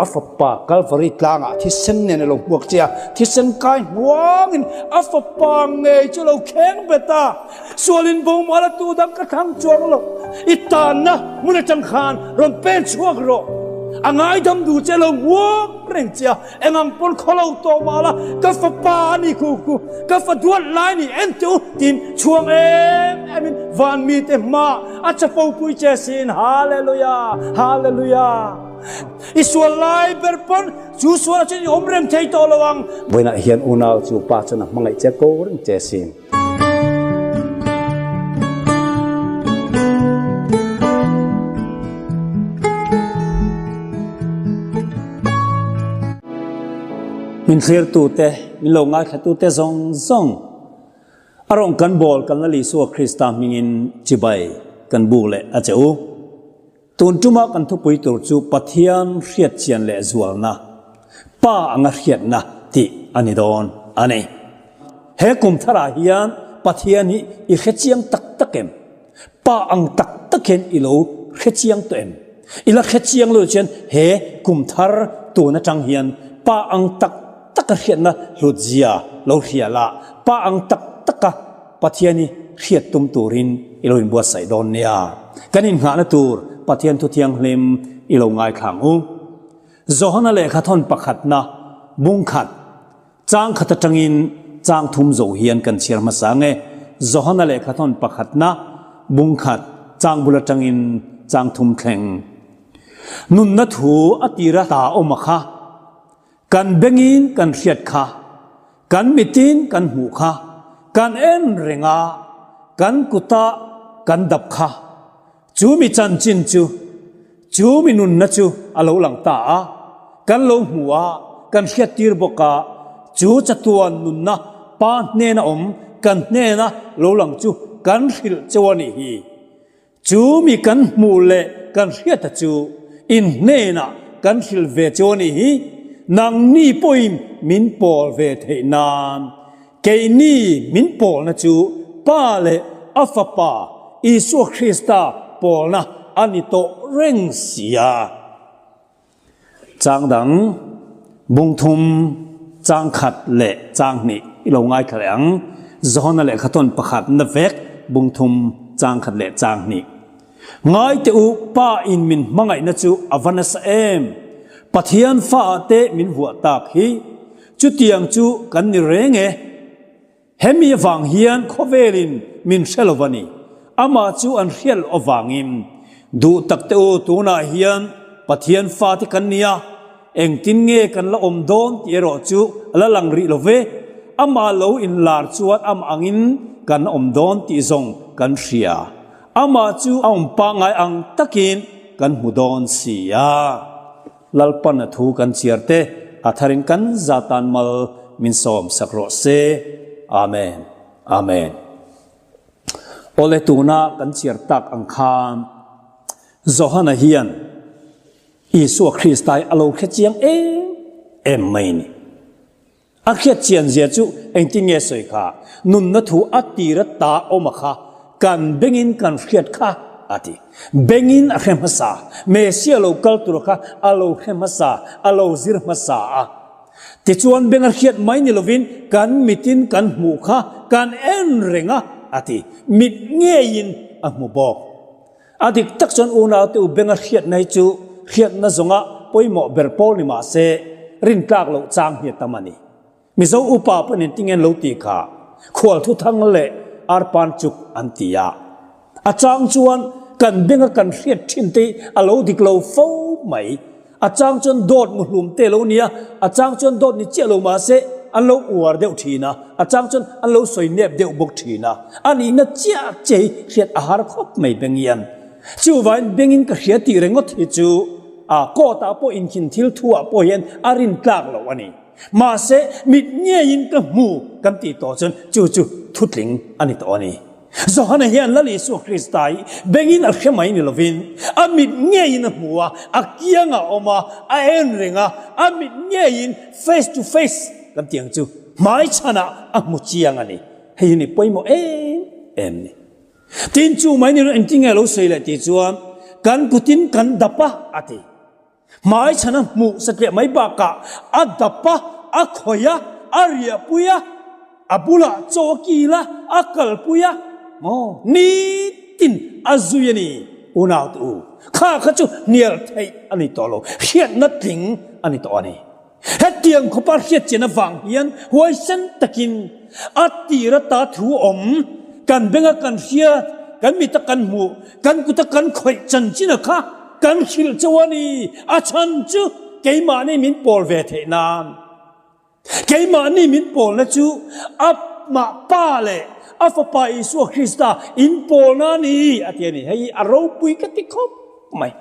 A fapa Kalvari tlangah thisen nen a lo hmuak che a, thisen kai hnuangin a fapa ngei chu a lo kheng bet a. Sualin bo mal a tu dang ka thlang chuang lo, i tanna hmun atang khan rawn pen chhuak rawh. A ngaidam duh che a lo hmuak reng che a, engang pawn khaw lo tawh mah la, ka fapa a ni khu khu, ka fa duat lai ni en teh u tiin chhuang em emin van mite hmaah a chapo pui che siin Hallelujah! Hallelujah! I sual lai ber pawn chu sualah chuan i awm reng thei tawh lo ang. Vawiinah hian unau chu pa chuan a hmangaih che ko reng che sin. Min thlirtute, min lo ngaithlatute zawng zawng a rawn kan bawl kan Lal Isua Krista hmingin chibai kan buk leh a che u. Tun tuma kan thupui tur chu Pathian hriat chian leh zualna, Pa anga hriatna tih a ni dawn a ni. He kum tharah hian Pathian hi i hre chiang tak tak em? Pa ang tak tak hian i lo hre chiang tawh em? I la hre chiang lo chuan he kum thar tun atang hian Pa ang tak taka hriatna hlutzia lo hria la, Pa ang tak taka Pathian i hriat tum turin i lo inbuatsaih dawn nia. Kan inngahna tur Pathian thu thianghlim i lo ngaithla ang u. Johana lehkha thawn pakhatna bung khat, chang khat atangin chang thum zo hian kan chhiar hmasa ang e. Johana lehkha thawn pakhatna bung khat, chang bul atangin chang thum thleng. Nunna thu a tira ta awm a kha. Kan bengin kan hriat kha. Kan mitin kan hmuh kha, kan en reng a, kan kuta kan dap kha, chu mi chanchin chu, chu mi nunna chu a lo lang ta a, kan lo hmu a, kan hriattir bawk a, chu chatuan nunna Pa hnena awm kan hnena lo lang chu kan hrilh cheu a nih hi. Chu mi kan hmuh leh kan hriata chu in hnenah kan hrilh ve chu a nih hi, nangni pawhin min pawl ve theih nan. Keini min pawlna chu Pa leh a Fapa Isua Krista pawlna a ni tawh reng si a. Chang dang, bung thum, chang khat leh chang hnih i lo ngaithla leh ang. Johana lehkha tawn pakhat na vek bung thum, chang khat leh chang hnih. Ngai teh u, Pa in min hmangaihna chu a va nasa em! Pathian fa ah te min vuah tak hi. Chutiang chu kan ni reng e. Hemi avang hian khawvelin min hre lo a ni. Amah chu an hriat loh avangin duh tak te u tunah hian Pathian fate kan ni a, engtin nge kan la awm dawn tih erawh chu a la lang rih lo ve. Amah lo inlar chuan amah angin kan awm dawn tih zawng kan hria. Amah chu a awm pangngai ang takin kan hmu dawn si a. Lalpan a thu kan chiar te a tharin kan zatan mal min sawm sak rawh se. Amen. Amen. Awle tuna kan chiar tak ang khan Johana hian Isua Krista hi a lo hre chiang em em mai ni. A hriat chian zia chu engtin nge sawi kha? Nunna thu a tir a ta awm a kha, kan bengin kan hriat kha, a ti. Bengin a hre hmasa, Messia lo kal tur kha a lo hre hmasa, a lo zir hmasa a. Tichuan beng a hriat mai ni lovin kan mitin kan hmuh kha kan en reng a, a ti. Mit ngeiin a hmu bawk. A dik tak chuan unaute u benga hriatna hi chu hriatna zawnga pawimawh ber pawl ni mah se rintlak loh chang hi a tam a ni. Mizo upa pawhin engtin nge lo tih kha khual thuthang leh arpan chuk an ti a. A chang chuan kan benga kan hriat thin te hi a lo dik lo fo mai. A chang chuan dawt muhlum te lo nia, a chang chuan dawt ni chiah lo mah se an lo uar deuh thin a, a chang chuan an lo sawi nep deuh bawk thin a. A nihna chiah che hi hriat a har khawp mai Bengian. Chuvain Bengin ka hria tih ringawt hi chu a court ah pawh inkhin thil thu ah pawh hian a rin tlak loh a ni. Mahse mit ngeiin ka hmu kan tih tawh chuan chu chu thutling a ni tawh a ni. Johana hian Lal Isua Krista hi bengin a hre mai ni lovin a mit ngeiin a hmu a, a kiang a awm a, a en reng a, a mit ngeiin face to face kan tih ang chu hmai chhanah a hmu chiang a ni. Hei hi ni pawimawh em em ni. Tin chu mai ni lo engtin nge a lo sawi leh tih chuan kan kutin kan dap a, a ti. Hmaichhan a hmuh satliah mai bakah a dap a, a khawih a, a riahpui a, a bulah chaw a kil a, a kalpui a, maw nitin a zui a ni. Unaute u, kha kha chu hnial theih a ni tawh lo, hriatna tling a ni tawh a ni. Hetiang khawpa hriatchian avang hian huaisen takin a tir ata thu awm, kan benga kan hriat, kan mita kan hmuh, kan kuta kan khawih chanchina kha kan hrilh chauh a ni. A chhan chu keimahni min pawl ve theih nan. Keimahni min pawlna chu amah Pa leh a Fapa Isua Krista inpawlna a ni a ti a ni. Hei hi a ropui ka ti khawp mai.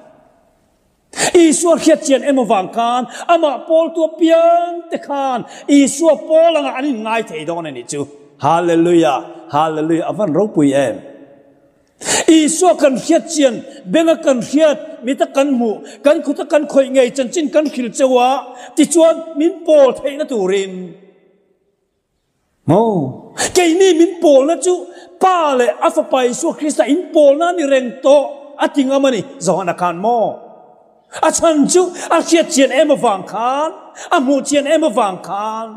Isua hriat chian em avang khan amah pawltu apiang te khan Isua pawl anga an inngai thei dawn a nih chu. Hallelujah! Hallelujah! A van ropui em! Isua kan hriat chian, benga kan hriat, mita kan hmuh, kan khuta kan khawih ngei chanchin kan hrilh cheu a, tichuan min pawl theihna turin. Maw? Keini min pawlna chu Pa leh a Fapa Isua Krista in pawlna a ni reng tawh a ti ngam a ni, Johana khan maw? A chhan chu a hriat chian em avang khan, a hmuh chian em avang khan,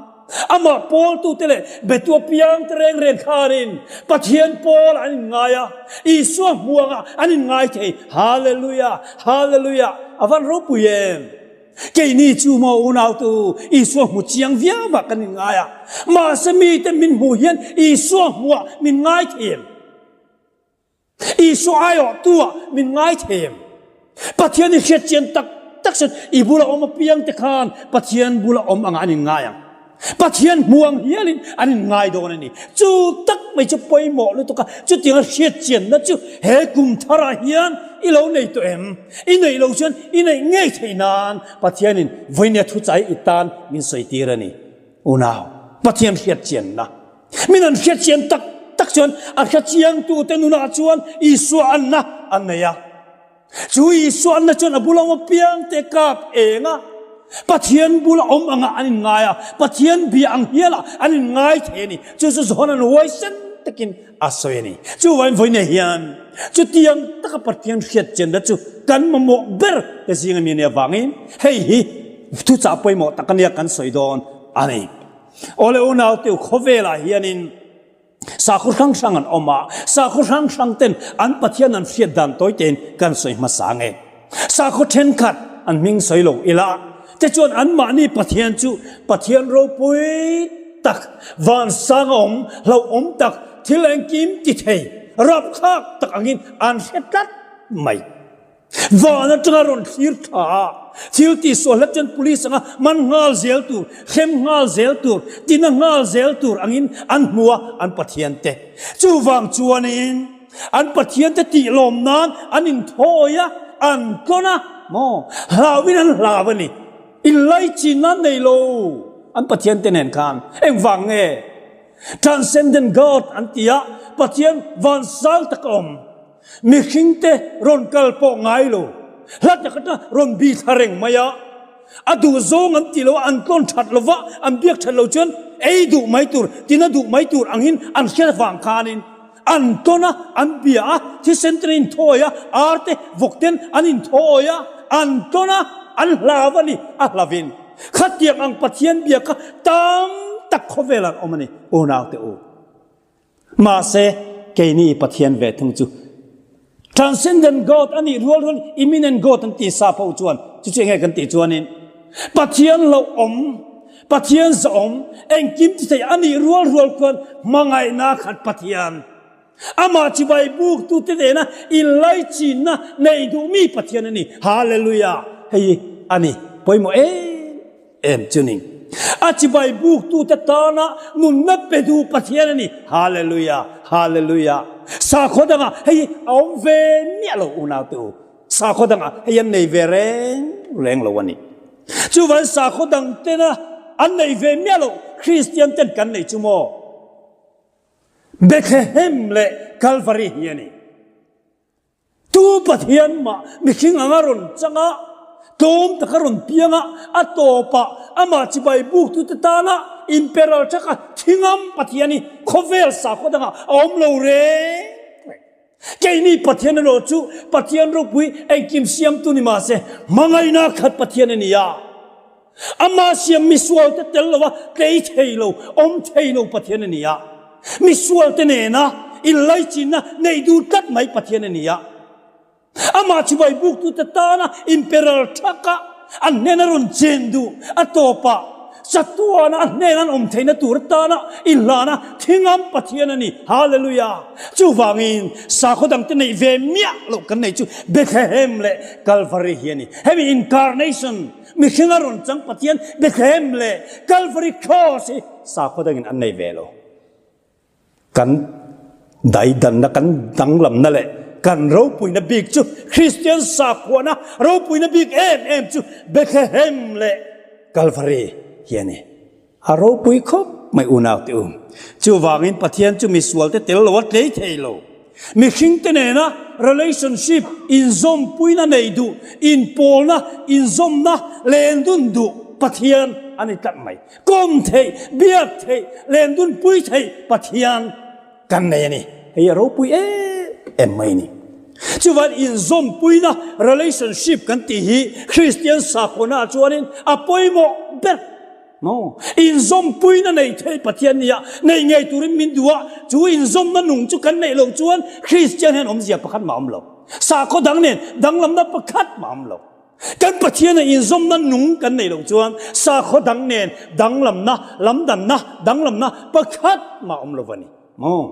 amah pawltute leh betu apiangte reng reng khanin Pathian pawl an inngai a, Isua hmuangah an inngai thei. Hallelujah! Hallelujah! A van ropui em! Keini chu maw unautu Isua hmu chiang viau ah kan inngai a, mahse mite min hmuh hian Isua hmuah min ngai thei em? Isua aiawhtu ah min ngai thei em? Pathian i hriat chian tak tak chuan i bula awm apiang te khan Pathian bula awm angah an inngai ang. Pathian hmu ang hialin an inngai dawn a ni. Chu tak mai chu pawimawh lutuk a, chutianga hriat chianna chu he kum tharah hian i lo nei tawh em? I neih loh chuan i neih ngei theih nan Pathianin vawinia thuchai i tan min sawi tir a ni. Unau, Pathian hriat chianna. Min an hriat chian tak tak chuan a hrechiangtute nunah chuan Isua anna an nei a. Chu Isua anna chuan a bula awm apiangte kap eng a, Pathian bula awm angah an inngai a, Pathian bia ang hialah an inngai thei a ni. Chu chu Johana'n huaisen takin a sawi a ni. Chuvangin vawiinah hian chutiang taka Pathian hriatchianna chu kan mamawh ber te zinga mi a nih avangin hei hi thuchah pawimawh tak a nia kan sawi dawn a ni. Awle unaute u khawvelah hianin Sakhaw hrang hrang an awm a, sakhaw hrang hrang ten an Pathian an hriat dan tawi tein kan sawi hmasa nge. Sakhaw thenkhat an hming sawi lo ila te chuan anmahni Pathian chu Pathian ropui tak, vansang a awm, hlauhawm tak, thil engkim ti thei, rapthlak tak angin an hre tlat mai. Van atanga rawn thlir tha a, thil tihsual hlek chuan police anga man nghal zel tur, hrem nghal zel tur, tina nghal zel tur angin an hmu a an Pathian te. Chuvang chuanin an Pathian te tih lawm nan an inthawi a, an tlawn a, maw? Hlauhin an hlau a ni. Inlaichin nan nei lo an Pathian te nen khan. Engvang nge? Transcendent God an ti a, Pathian vansang tak a awm. Mihringte rawn kal pawh ngai lo, hla tak atanga rawn bi thla reng mai a, a duh zawng an ti lo a, an tlawn that lo va, an biak that lo chuan ei duh mai tur, tina duh mai tur angin an hriat avang khanin an tlawn a, an bia a, thisen ten an inthawi a, ar te, vawk ten an inthawi a, an tlawn a, an hlau a ni, a hlavin. Khatiang ang Pathian bia kha tam tak khawvel an awm a ni, unaute u. Mahse, keini Pathian ve thung chu Transcendent God a nih rual rual Imminent God an tih sap ho chuan chu chu enge kan tih chuanin Pathian hlauhawm, Pathian zahawm, engkim ti thei a nih rual rual khuan hmangaihna khat Pathian, amah chibai buktute nena inlaichinna nei duhmi Pathian a ni. Hallelujah! Hei hi a ni pawimawh em. Em chu ni. A chibai buktute tana nunna pe duh Pathian a ni. Hallelujah! Hallelujah! Sakhaw dangah hei hi a awm ve miah lo unaute u. Sakhaw dangah hei an nei ve reng reng lo a ni. Chuvan sakhaw dang tena an nei ve miah lo Kristian ten kan nei chu maw? Bethlehem leh Calvary hi a ni. Tu Pathian mah mihring anga rawn chang a, tlawm taka rawn piang a, a tawpah amah chibai buktute tana inperal thaka thingam Pathian hi khawvel sakhaw dangah a awm lo reng reng. Keini Pathian erawh chu Pathian ropui engkim siamtu ni mahse hmangaihna khat Pathian a ni a. Ama siam misualte tel lova tlei thei lo, awm thei lo Pathian a ni a. Misualte nena inlaichinna neih duh tlat mai Pathian a ni a. Amah chibai buktute tana inperal thaka an hnena rawn chen duh a tawpah chatuana a hnena an awm theihna tur atana inhlana thingam Pathian a ni. Hallelujah! Chuvangin sakhaw dangte neih ve miah loh kan neih chu Bethlehem leh Kalvari hi a ni. Hemi incarnation, mihringa rawn chang Pathian Bethlehem leh Kalvari Cross hi sakhaw dangin an nei ve lo. Kan daidanna, kan danglamna leh kan ropuina bik chu Kristian sakhuana ropuina bik em em chu Bethlehem leh Kalvari hi a ni. A ropui khawp mai unau te u. Chuvangin Pathian chu misualte tel lo a tlei thei lo. Mihringte nena relationship, inzawmpuina nei duh, inpawlna, inzawmna, lendun duh Pathian a ni tlat mai. Kawm theih, biak theih, lendunpui theih Pathian kan nei a ni. Hei a ropui em em mai a ni. Chuvan inzawmpuina, relationship, kan tih hi Kristian sakhuana ah chuanin a pawimawh ber. No. Inzawmpuina nei thei Pathian nia nei ngei turin min duh a, chu inzawmna nung chu kan neih loh chuan Kristian hian awmzia pakhat mah awm lo. Sakhaw dang nen danglamna pakhat mah awm lo. Kan Pathiana inzawmna nung kan neih loh chuan sakhaw dang nen danglamna, lamdanna, danglamna pakhat mah awm lo va ni maw?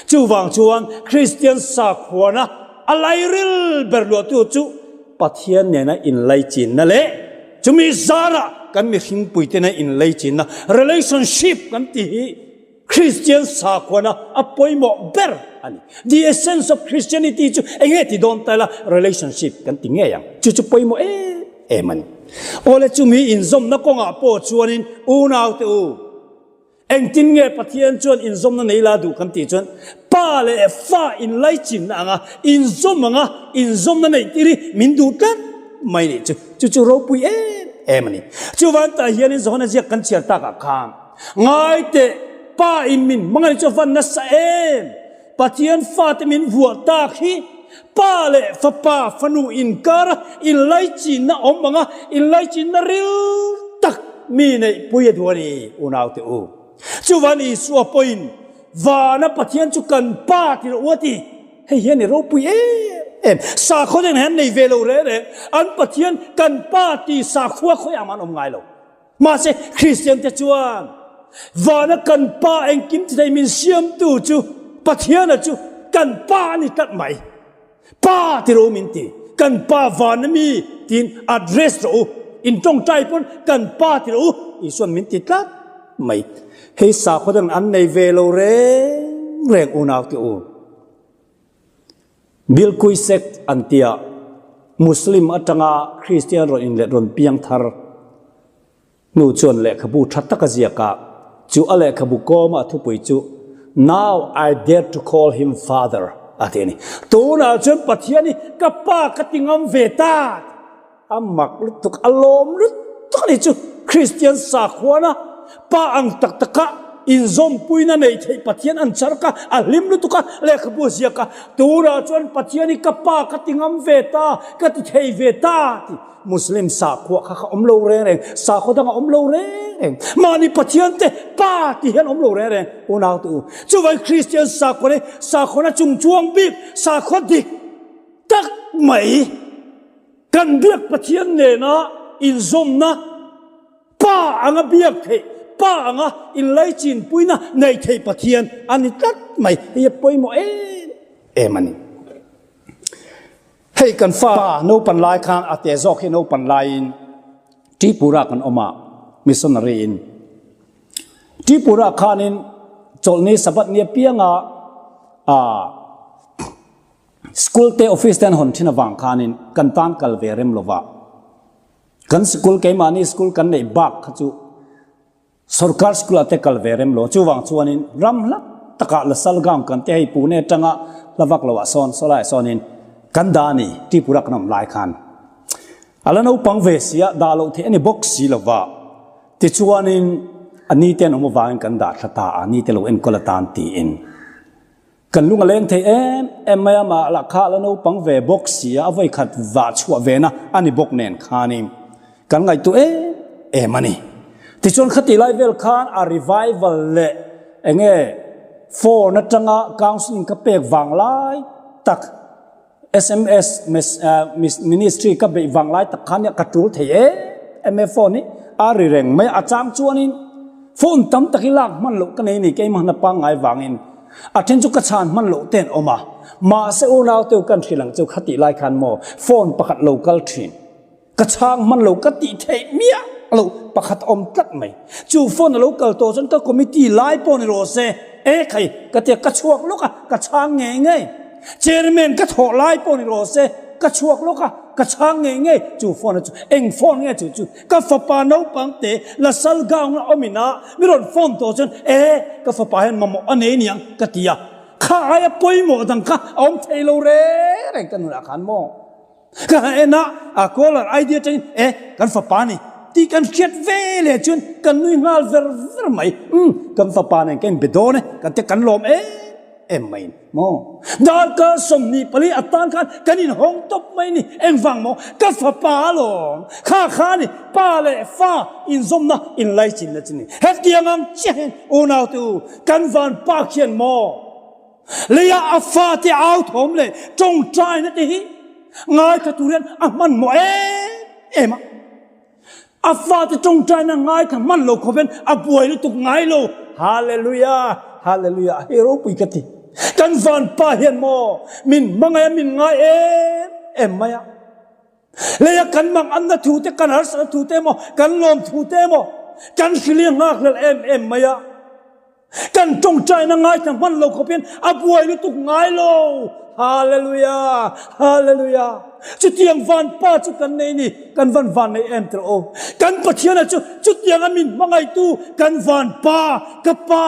Chuvang chuan Kristian sakhuana a lairil ber luahtu chu Pathian nena inlaichinna leh chumi zarah kan mihringpuite nena inlaichinna, relationship, kan tih hi Kristian sakhuana a pawimawh ber a ni. The essence of Christianity chu eng nge ti dawn ta ila relationship kan ti ngei ang. Chu chu pawimawh em em a ni. Awle chumi inzawmna kawngah pawh chuanin unaute u, engtin nge Pathian chuan inzawmna nei la duh kan tih chuan pa leh fa inlaichinna anga inzawm anga inzawmna neih tir hi min duh tlat mai nih chu. Chu chu ropui em em a ni. Chuvan tah hianin Johana ziak kan chhiar takah khan, Ngai teh, Pa in min hmangaih chu a van nasa em? Pathian fate min vuah tak hi Pa leh Fapa fanu inkara inlaichinna awm anga inlaichinna ril tak mi neihpui a duh a ni, unaute u. Chuvan Isua pawhin vana Pathian chu kan Pa ti rawh u a ti. Hei hian i ropui em em. Sakhaw nen hian nei ve lo reh reh. An Pathian kan Pa ti sakhua khawiah mah an awm ngai lo. Mahse, Kristiante chuan vana kan Pa engkim ti thei min siamtu chu Pathiana chu kan Pa a ni tlat mai. Pa ti rawh u min ti. Kan Pa vana mi tiin address rawh u. In tawngtai pawn kan Pa ti rawh u Isuan min ti tlat mai. Hei sakhaw dang an nei ve lo reng reng unaute u. Bilkui sect an tia Muslim atanga Kristian rawn inlet rawn piang thar hnu chuan lehkhabu tha tak a ziak a, chu a lehkhabu kawma a thupui chu Now I dare to call him father a ti a ni. Tunah chuan Pathian hi ka pa ka ti ngam ve ta a ti. A mak lutuk, a lawm lutuk a ni chu. Kristian sakhuana pa ang tak taka inzawmpuina nei theih Pathian an char kha a hlim lutuk a, lehkhabu a ziak a, Tunah chuan Pathian hi ka pa ka ti ngam ve ta, ka ti thei ve ta ti. Muslim sakhua kha kha awm lo reng reng, sakhaw dang a awm lo reng reng. Mahni Pathian te pa ti hian awm lo reng reng, unau te u. Chuvai Kristian sakhua hi sakhuana chungchuang bik, sakhua dik tak mai. Kan biak Pathian nena inzawmna, Pa anga biak theih, Pa anga inlaichinpuina nei thei Pathian a ni tlat mai. Hei a pawimawh em em a ni. Hei kan fa naupan lai khan a te zawk hi naupan laiin Tripura kan awm a, missionary in. Tripura khanin chawlhni Sabbath ni apianga ah School te office te an hawn thin avang khanin kan tan kal ve rem lova. Kan school keimahni school kan neih bak kha chu sorkar school ah te kal ve rem lo. Chuvang chuanin ram hla takah Lasalgaon kan te hei Pune atanga hla vak loah sawn sawlaiah sawnin kan dah a ni Tripura kan awm lai khan. A la naupang ve sia dah loh theih a ni bawk si lova. Tichuanin a ni te an awm avangin kan dah thla ta a, ni te lo enkawl atan tiin. Kan lung a leng thei em em mai a, mah lah kha a la naupang ve bawk si a, a vawi khat vah chhuah ve na a ni bawk nen khanin kan ngaihtuah em em a ni. Tichuan khati lai vel khan a revival leh enge phone atanga counselling ka pek vang lai tak Sms ministry ka beih vang lai tak khan ka tul thei em em e phone hi a ri reng mai a chang chuanin phone tam tak hi lak hman loh ka nei ni keimah hna pangngai vangin a then chu ka chhan hman loh ten awm a mahse unau teu kan hrilh ang chu khatih lai khan maw phone pakhat lo kal thin Ka chhang hman lo ka tih theih miah lo pakhat a awm tlat mai. Chu phone a lo kal tawh chuan ka committee lai pawh ni rawh se, e khai ka tia ka chhuak lawk a, ka chhang ngei ngei. Chairman ka thawh lai pawh ni rawh se, ka chhuak lawk a, ka chhang ngei ngei. Chu phone a chu eng phone nge chu chu ka fapa naupang te la sal gown a awm ina mi rawn phone tawh chuan e ka fapa hian mamawh a nei niang ka ti a, kha aia pawimawh dang kha a awm thei lo reng reng ka nunah khan maw. Ka han en a, a caller ID atangin e kan fapa ni tih kan hriat ve leh chuan kan nui nghal ver ver mai. Umm kan fapa nen ka inbe dawn e, kan te kan lawm em em mai ni maw. Darkar 24 atan khan kan inhawng tawp mai ni, engvang maw ka fapa alawm, kha kha ni pa leh fa inzawmna inlaichinna chu ni. Hetiang ang chiah hian unaute u kan van pa khian maw. Leiah a fate au thawm leh tawngtaina te hi ngaithla tur hian a hmanhmawh em em a. A fate tawngtaina ngaithla hman lo khawp hian a buai lutuk ngai lo. Hallelujah! Hallelujah! Hei ropui ka ti. Kan vanpa hian maw min hmangaih a min ngai em em mai a. Leia kan mang anna thu te, kan harsatna thu te emaw, kan lawm thu te emaw, kan hrilih nghakhlel em em mai a. Kan tawngtaina ngaithla hman lo khawp hian a buai lutuk ngai lo. Hallelujah! Hallelujah! Chutiang van pa chu kan nei ni, kan van van nei em tawh aw. Kan Pathiana chu chutianga min hmangaihtu kan van pa, ka pa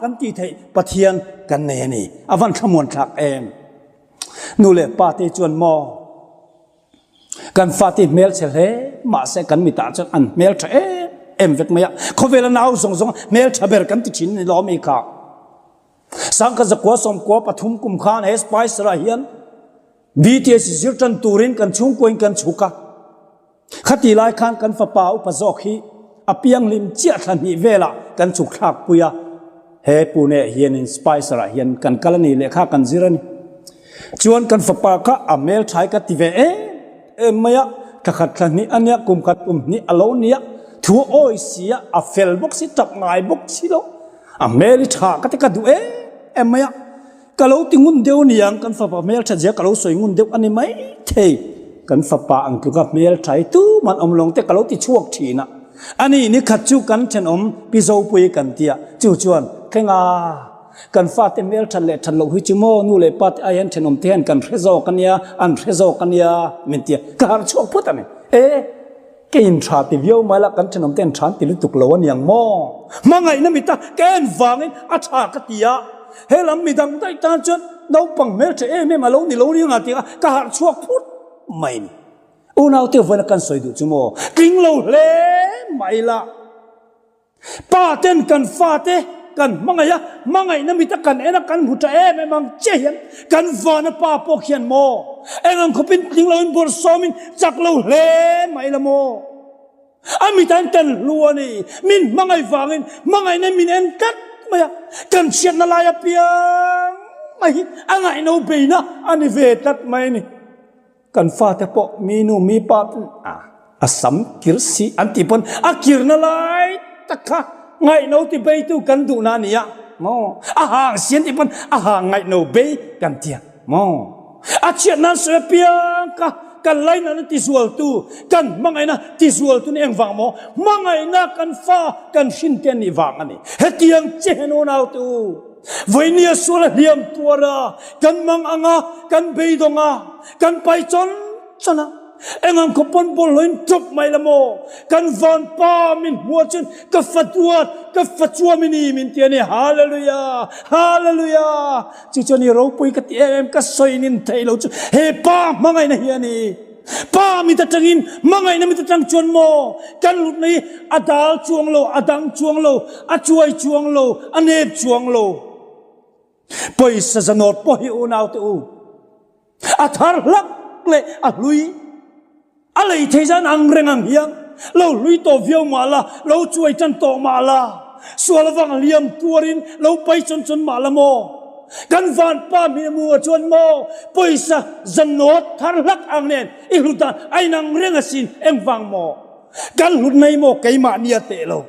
kan tih theih Pathian kan nei a ni. A van thlamuan thlak em. Nu leh pa te chuan maw Kan fate hmelchhe hle mahse kan mitah chuan an hmeltha em em vek mai a, khawvela nau zawng zawng hmeltha ber kan ti thin ni lawm i kha. Sangkhat zakua sawmkua pathum kum khan he Spicer ah hian BTS zir tan turin kan chhungkuain kan chhuk a. Khati lai khan kan fapa upa zawk hi a pianghlim chiah thla hnih velah kan chhuk thlak pui a, he Pune ah hianin Spicer ah hian kan kal a ni lehkha kan zir a ni. Chuan kan fapa kha a hmelthai ka ti ve em em mai a, thla khat thla hnih a nia, kum khat kum hnih a lo nia, thu a awi si a, a fel bawk si, tap ngai bawk si lo, a hmel hi tha ka ti ka duh em em mai a. Ka lo ti ngun deuh niang, kan fapa hmeltha zia ka lo sawi ngun deuh a ni mai thei. Kan fapa ang tluka hmeltha hi tuman awm lawng te ka lo ti chhuak thin a. A ni, ni khat chu kan thenawm Pi Zopui kan ti a, chu chuan, Thlenga, kan fate hmelthat leh that loh hi chu maw nu leh pa te aiin thenawm te hian kan hre zawk a nia, an hre zawk a nia, min ti a. Ka harh chhuak phut a ni. E! Ka intha ti viau mai la, kan thenawm te an tha an ti lutuk lo a niang maw? Hmangaihna mita ka en vangin a tha ka ti a, he lam midang daih tan chuan naupang hmeltha em em a lo ni lo ring a ti a, ka harh chhuak phut mai ni. Unaute vawiin a kan sawi duh chu maw? Tling lo hle mai la. Pa ten kan fate kan hmangaih a, hmangaihna mita kan en a, kan hmu tha em em ang chiah hian kan vana pa pawh khian maw eng ang khawpin tling loin bawrhsawmin chak lo hle mai la maw? A mitan kan hlu a ni, min hmangaih vangin hmangaihna min en tlat mai a, kan chhiatna lai apiang mai hi a ngaihno beina a ni ve tlat mai a ni. Kan fate pawh mi nu mi pa ten a a sam kir si an tih pawn a kirna lai tak kha ngaihno ti beitu kan duhna a ni a maw a hang si an tih pawn a hang ngaihno bei kan ti a maw a chhiat nan sawi apiang kha kan lainatna ti zualtu kan hmangaihna ti zualtu ni engvang maw hmangaihna kan fa kan hrin te an nih vang a ni hetiang che hen unau te u. Vawinia sual a hliam tuar a, kan mang ang a, kan beidawng a, kan pai chawn chawn a. Eng ang khaw pawn bawlhhlawhin ṭawp mai la maw? Kan vanpa min hmuah chuan ka fa duat, ka fa chuam i ni min ti a ni. Hallelujah! Hallelujah! Chu chuan i ropui ka ti em em, ka sawi nin theih lo chu he pa hmangaihna hi a ni. Pa mit atangin hmangaihna mit atang chuan maw kan hlutna hi a dal chuang lo, a dang chuang lo, a chuai chuang lo, a nep chuang lo. Pawisa zanawt pawh hi unaute u, a thar hlak leh a hlui a lei thei zan ang reng ang hian lo hlui tawh viau mah la, lo chuai tan tawh mah la, sual avang hliam tuarin lo pai chawn chawn mah la maw? Kan vanpa hmehmuh ah chuan maw pawisa zanawt thar hlak ang nen i hlut dan a inang reng asin engvang maw? Kan hlut mai maw keimahni a teh lo.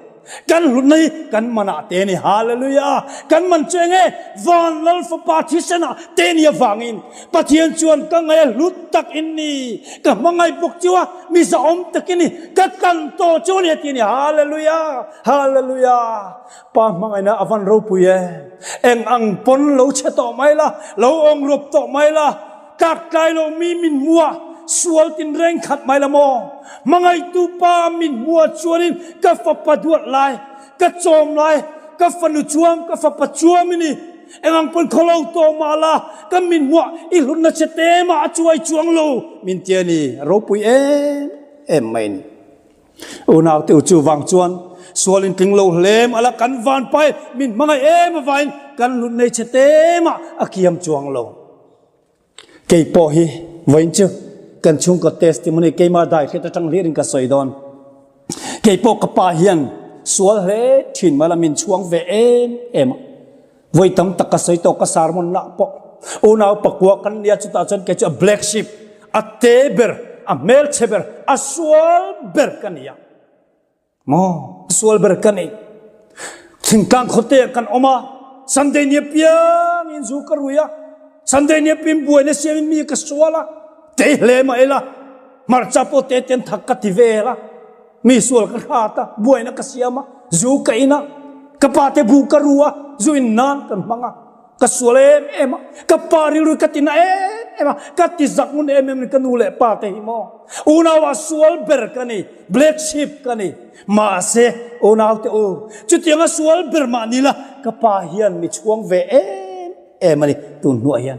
Kan hlutna hi kan manah te a ni. Hallelujah! Kan man chu enge? Van Lal Fapa thisenah te ni avangin Pathian chuan ka ngaih a hlut tak in ni. Ka hmangaih bawk chu a, mi zahawm tak in ni. Ka tlan tawh chu a ni a ti a ni. Hallelujah! Hallelujah! Pa hmangaihna a van ropui e. Eng ang pawn lo chhe tawh mai la, lo awng rawp tawh mai la, Tlak tlai lo mi min hmu a, sual tinreng khat mai la maw? Hmangaihtu pa min hmu a chuanin ka fapa duat lai, ka chawm lai, ka fanu chuam, ka fapa chuam i ni. Engang pawn khaw lo tawh mah la, ka min hmuah i hlutna che te mah a chuai chuang lo min ti a ni. A ropui em em mai a ni. Unaute u chuvang chuan sual in tling lo hle mah la kan vanpai min hmangaih em avain kan hlutna i che te mah a kiam chuang lo. Kei pawh hi vawiin chu kan chhungkaw testimony keimah dai hriat atang hlir in ka sawi dawn. Kei pawh ka pa hian sual hle thin mah la min chhuang ve em em a. Vawi tam tak ka sawi tawh ka sermon lah pawh unau pakua kan nia chutah chuan kei chu a black sheep a te ber a hmelchhe ber a sual ber ka ni a. Maw sual ber ka nei. Thingtlang khawte ah kan awm a, Sunday ni apiang in zu ka rui a, Sunday ni apiang buaina siam in mi ka sual a, tei hle mah ila, hmarcha pawh te ten thak ka ti vel a, mi sual ka hrat a, buaina ka siam a, zu ka in a, ka pa te bu ka ru a, zu in nan kan hmang a. Ka sual em em a, ka pa rilru ka ti na em em a, ka ti zak ngun em em ka nu leh pa te hi maw. Unau ah sual ber ka ni, black sheep ka ni. Mahse, unau te u, chutiang a sual ber mah ni la, ka pa hian mi chhuang ve em em a ni tun hnuah hian.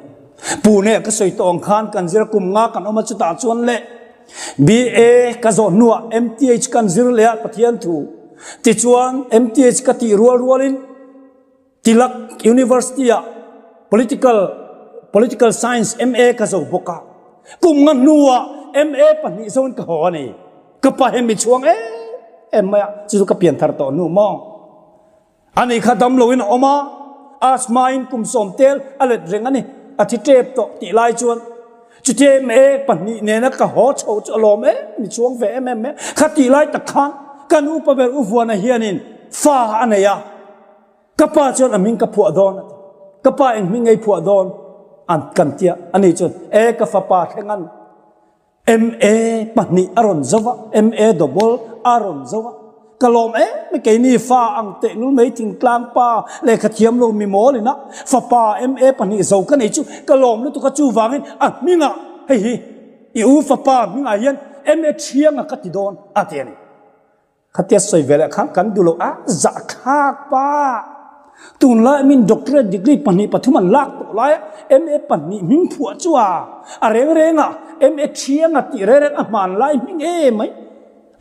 Pune ka sawi tawh ang khan kan zir a kum nga kan awm a chutah chuan le BA ka zawh hnuah MTH kan zir leh a Pathian thu. Tichuan MTH ka tih rual rualin Tilak University ah Political Political Science MA ka zo bawk a. Kum nga hnuah MA pahnih zo in ka haw a ni. Ka pa hi mi chhuang em em mai a, chu chu ka pian thar tawh hnu maw. Ani kha dam loin a awm a, asthma in kum sawm tel a let reng a ni, a thi tep tawh tih lai chuan chutia MA pahnih nena ka haw chho chu a lawm em, mi chhuang ve em em mai a. Kha tih lai tak khan kan upa ber U Vuana hianin fa a nei a. Ka pa chuan a hming ka phuah dawn a ti. Ka pa eng hming ngei phuah dawn an kan tia. Ani chuan e ka fapa thleng an MA pahnih a rawn zo va, MA double a rawn zo va. Ka lawm em mai keini fa ang teh lul mai thingtlang pa lehkha thiam lo mi mawl ina fapa MA pahnih zo ka nei chu ka lawm lutuk a chuvangin a hmingah hei hi i u fapa hmingah hian MA thianga ka ti dawn a ti a ni. Khatia sawi ve leh khan kan duh lo a, zahthlak pa. Tunlai min doctorate degree pahnih pathum an lak tawh lai a, MA pahnih hming phuah chu a, a reng reng a, MA thiang a tih reng reng a hman lai hming em mai.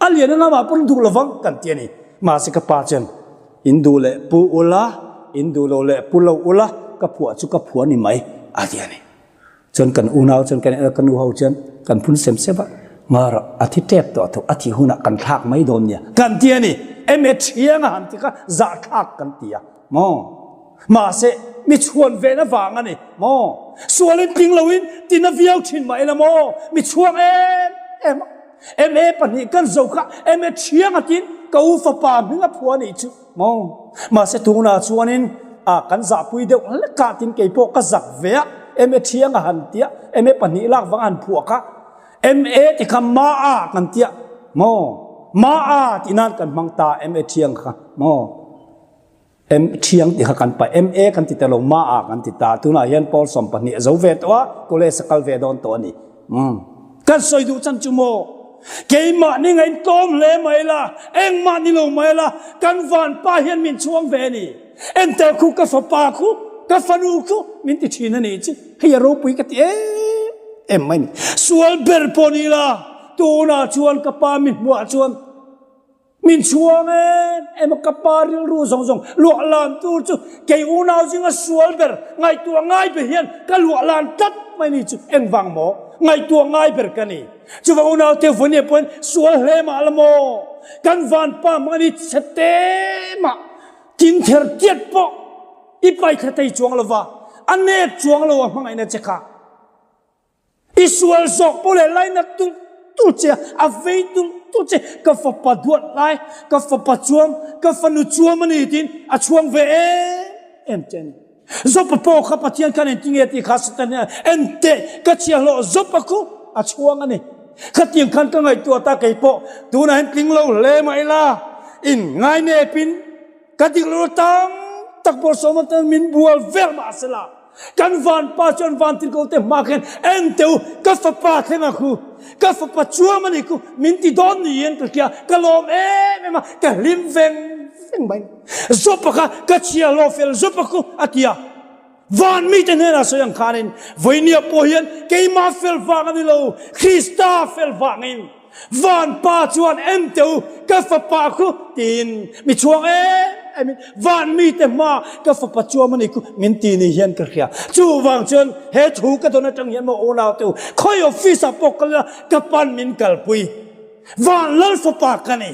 A lian a lamah pawn duh lovang kan ti a ni. Mahse ka pa chuan in duh leh pu ula, in duh lo leh pu lo ula, ka phuah chu ka phuah ni mai a ti a ni. Chuan kan unau chuan kan en a, ka nu ho chuan kan phun sem sep a, Ngara a thi tep tawh a tho, a thih hunah kan thlak mai dawn nia kan ti a ni. Eme thiang a han ti kha zahthlak kan ti a maw? Mahse mi chhuan ve na vang a ni maw? Sualin tling loin tina viau thin mah ila maw? Mi chhuang em em a, MA pahnih kan zo kha MA thiang a tiin ka u fapa hming a phuah a nih chu. Maw? Mahse tunah chuanin a kan zahpui deuh hlek a tin kei pawh ka zak ve a, MA thiang a han tia, MA pahnih lak vang a han phuah kha, MA ti kha ma a kan tia, maw? Ma a tih nan kan hmang ta MA thiang kha, maw? M thiang tih kha kan paih, MA kan ti ta lo, ma a kan ti ta, tunah hian pawl 12 a zo ve tawh a, college a kal ve dawn tawh a ni. Umm. Kan sawi duh chan chu maw? Keimah ni ngain tlawm hle mai la, engmah ni lo mai la, kan vanpa hian min chhuang ve a ni. Enter khu ka fapa khu, ka fanu khu min ti thin a ni chu. Hei a ropui ka ti em em mai ni. Sual ber pawh ni la, tunah chuan ka pa mi hmuah chuan. Min chhuang em em a, ka pa rilru zawng zawng luah lan tur chu kei unau zinga sual ber ngaihtuah ngai ber hian ka luah lan tlat mai ni chu engvang maw ngaihtuah ngai ber ka ni. Chuvang unau te vawinia pawhin sual hle mah la maw kan vanpa hmang ani chhe te mah tin ther tiat pawh i paithla thei chuang lova a nep chuang lo a hmangaihna che kha. I sual zawk pawh leh lainat tulh tulh che a, a vei tulh tulh che, ka fapa duat lai, ka fapa chuam, ka fanu chuam a ni tiin a chhuang ve em em che a ni. Zawpa pawh kha Pathian khan engtinge tih kha Satan hian en teh, ka chhiahhlawh Zawpa khu a chhuang a ni. Khatiang khan ka ngaihtuah ta kei pawh tunah hian tling lo hle mah ila in ngainepin ka dik lo tam tak bawlhsawm atan min bual vel mah sela. Kan vanpa chuan vantirhkohte hma khan en teh u, ka fapa thleng a khu, ka fapa chuam a ni khu, min ti dawn niin ka hria, ka lawm em em a, ka hlim veng veng mai. Zawpa kha ka chhia hlawh fel zawpa khu a ti a. Van mite hnenah sawi ang khanin, Vawinia pawh hian keimah fel vang a ni lo, Krista fel vangin. Van pa chuan em teh u, ka fapa khu tiin mi chhuang em em in van mite hma ka fapa chuam a ni khu min ti ni hian ka hria. Chuvang chuan he thu ka dawn atang hian maw unau te u, khawi office ah pawh kal ila ka pan min kalpui. Van lal fapa ka ni.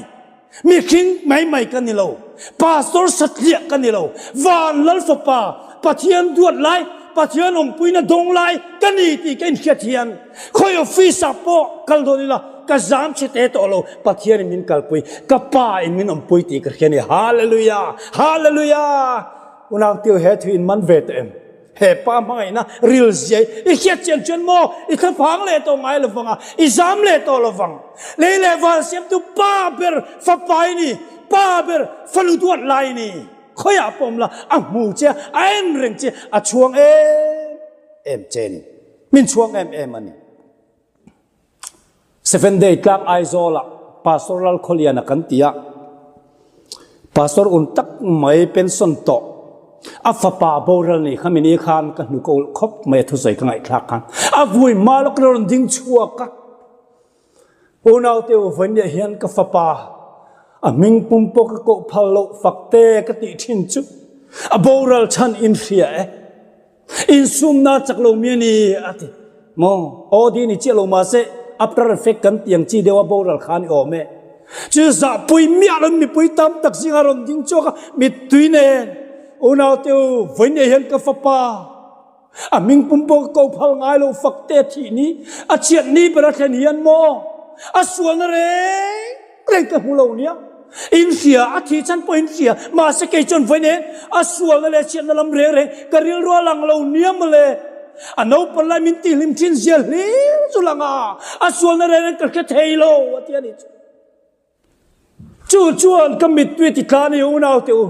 Mihring mai mai ka ni lo, pastor satliah ka ni lo, van lal fapa, Pathian duat lai, Pathian awmpuina dawng lai ka ni tih ka inhriat hian khawi office ah pawh kal dawn ila ka zam chhe te tawh lo, Pathian in min kalpui, ka pa in min awmpui tih ka hria a ni. Hallelujah! Hallelujah! Unau Tio he thu in man ve tawh em? He pa hmangaihna ril ziai i hriat chian chuan maw i thlaphang leh tawh ngai lovang a, i zam leh tawh lovang. Lei leh van siamtu pa ber fapa i ni, pa ber fanu duat lai i ni. Khawiah pawh awm la, a hmu che a, a en reng che, a chhuang em em che a ni. Min chhuang em em a ni. Seven Day tlang Aizawlah Pastor Lalkhawliana kan ti a, Pastor un tak mai pension tawh a fapa boral ni kha mini khan ka hnu ko ulh khawp mai a thusawi ka ngaihthlak khan a vui hma lawk in a rawn ding chhuak a, Unaute u vawiin hian ka fapa a hming pum pawh ka koh phal loh fakte ka tih thin chu a boral chhan in hria e. Insumna chak lo mi a ni a ti. Maw? Aw di ni chiah lo mahse after effect kan ti ang chi deuh a boral kha a ni awm e. Chu zahpui miah lo mipui tam tak zinga rawn ding chhuak a mittui nen unaute u vawiin hian ka fapa a hming pum pawh ka ko phal ngai lo fakte a thih ni a chhiat ni ber a thlen hian maw a sualna reng Reng ka hmu lo nia. In hria, a thih chhan pawh in hria. Mahse kei chuan vawi nen a sualna leh chhiatna lam reng reng ka rilru a lang lo nia mawle. A naupang lai min tihhlim thin zia hlir chu lang a, a sualna reng reng ka hre thei lo a ti a nih chu. Chu chuan ka mittui ti tla a ni unau te u.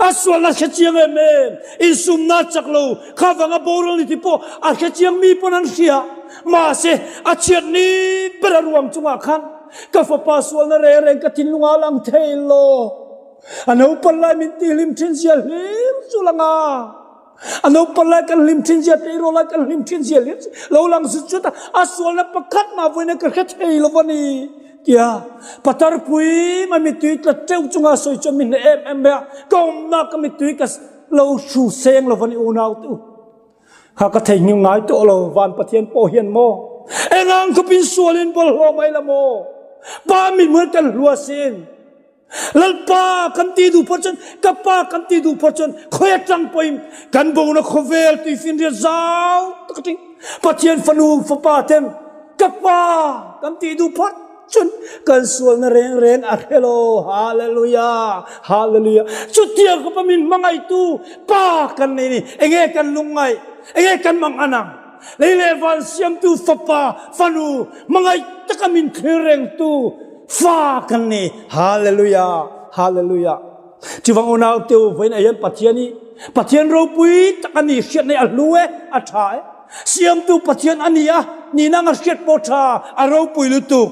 A sualna hre chiang em em, insumna chak lo, kha vanga boral ni ti pawh a hre chiang mi pawn an hria. Mahse, a chhiat ni ber a ruang chungah khan ka fapa sualna reng reng ka thinlungah a lang thei lo. A naupan lai min tihhlim thin zia hlir chu lang a. A naupan lai kan hlim thin zia, tleirawl lai kan hlim thin zia hlir chu lo lang zut zut a, a sualna pakhat mah vawiin ka hre thei lo a ni tia patar pui mai mittui tla teuh chunga sawi chuan min hneh em em mai a, ka awmna ka mittui ka lo hru seng lo a ni unau te u. Kha ka theihnghilh ngai tawh lo, van Pathian pawh hian maw engang khawpin sualin bawlhhlawh mai la maw, pa mithmuh kan hlua sin. Lalpa kan ti duh phawt chuan, ka pa kan ti duh phawt chuan khawi atang pawhin kan bona khawvel tuifinriat zau tak aṭing Pathian fanu fapa ten ka pa kan ti duh phawt chuan kan sualna reng reng a hre lo. Hallelujah! Hallelujah! Chutiang khawpa min hmangaihtu pa kan nei ni. Enge kan lungngaih? Enge kan mangan ang? Lei leh van siamtu fapa fanu hmangaih taka min thlir rengtu Fa kan ni. Hallelujah. Hallelujah. Chuvang unau te u vawiin ah hian Pathian hi Pathian ropui tak a ni hriat nei a hlu e, a tha e. Siamtu Pathian a ni a, nihna anga hriat pawh tha, a ropui lutuk.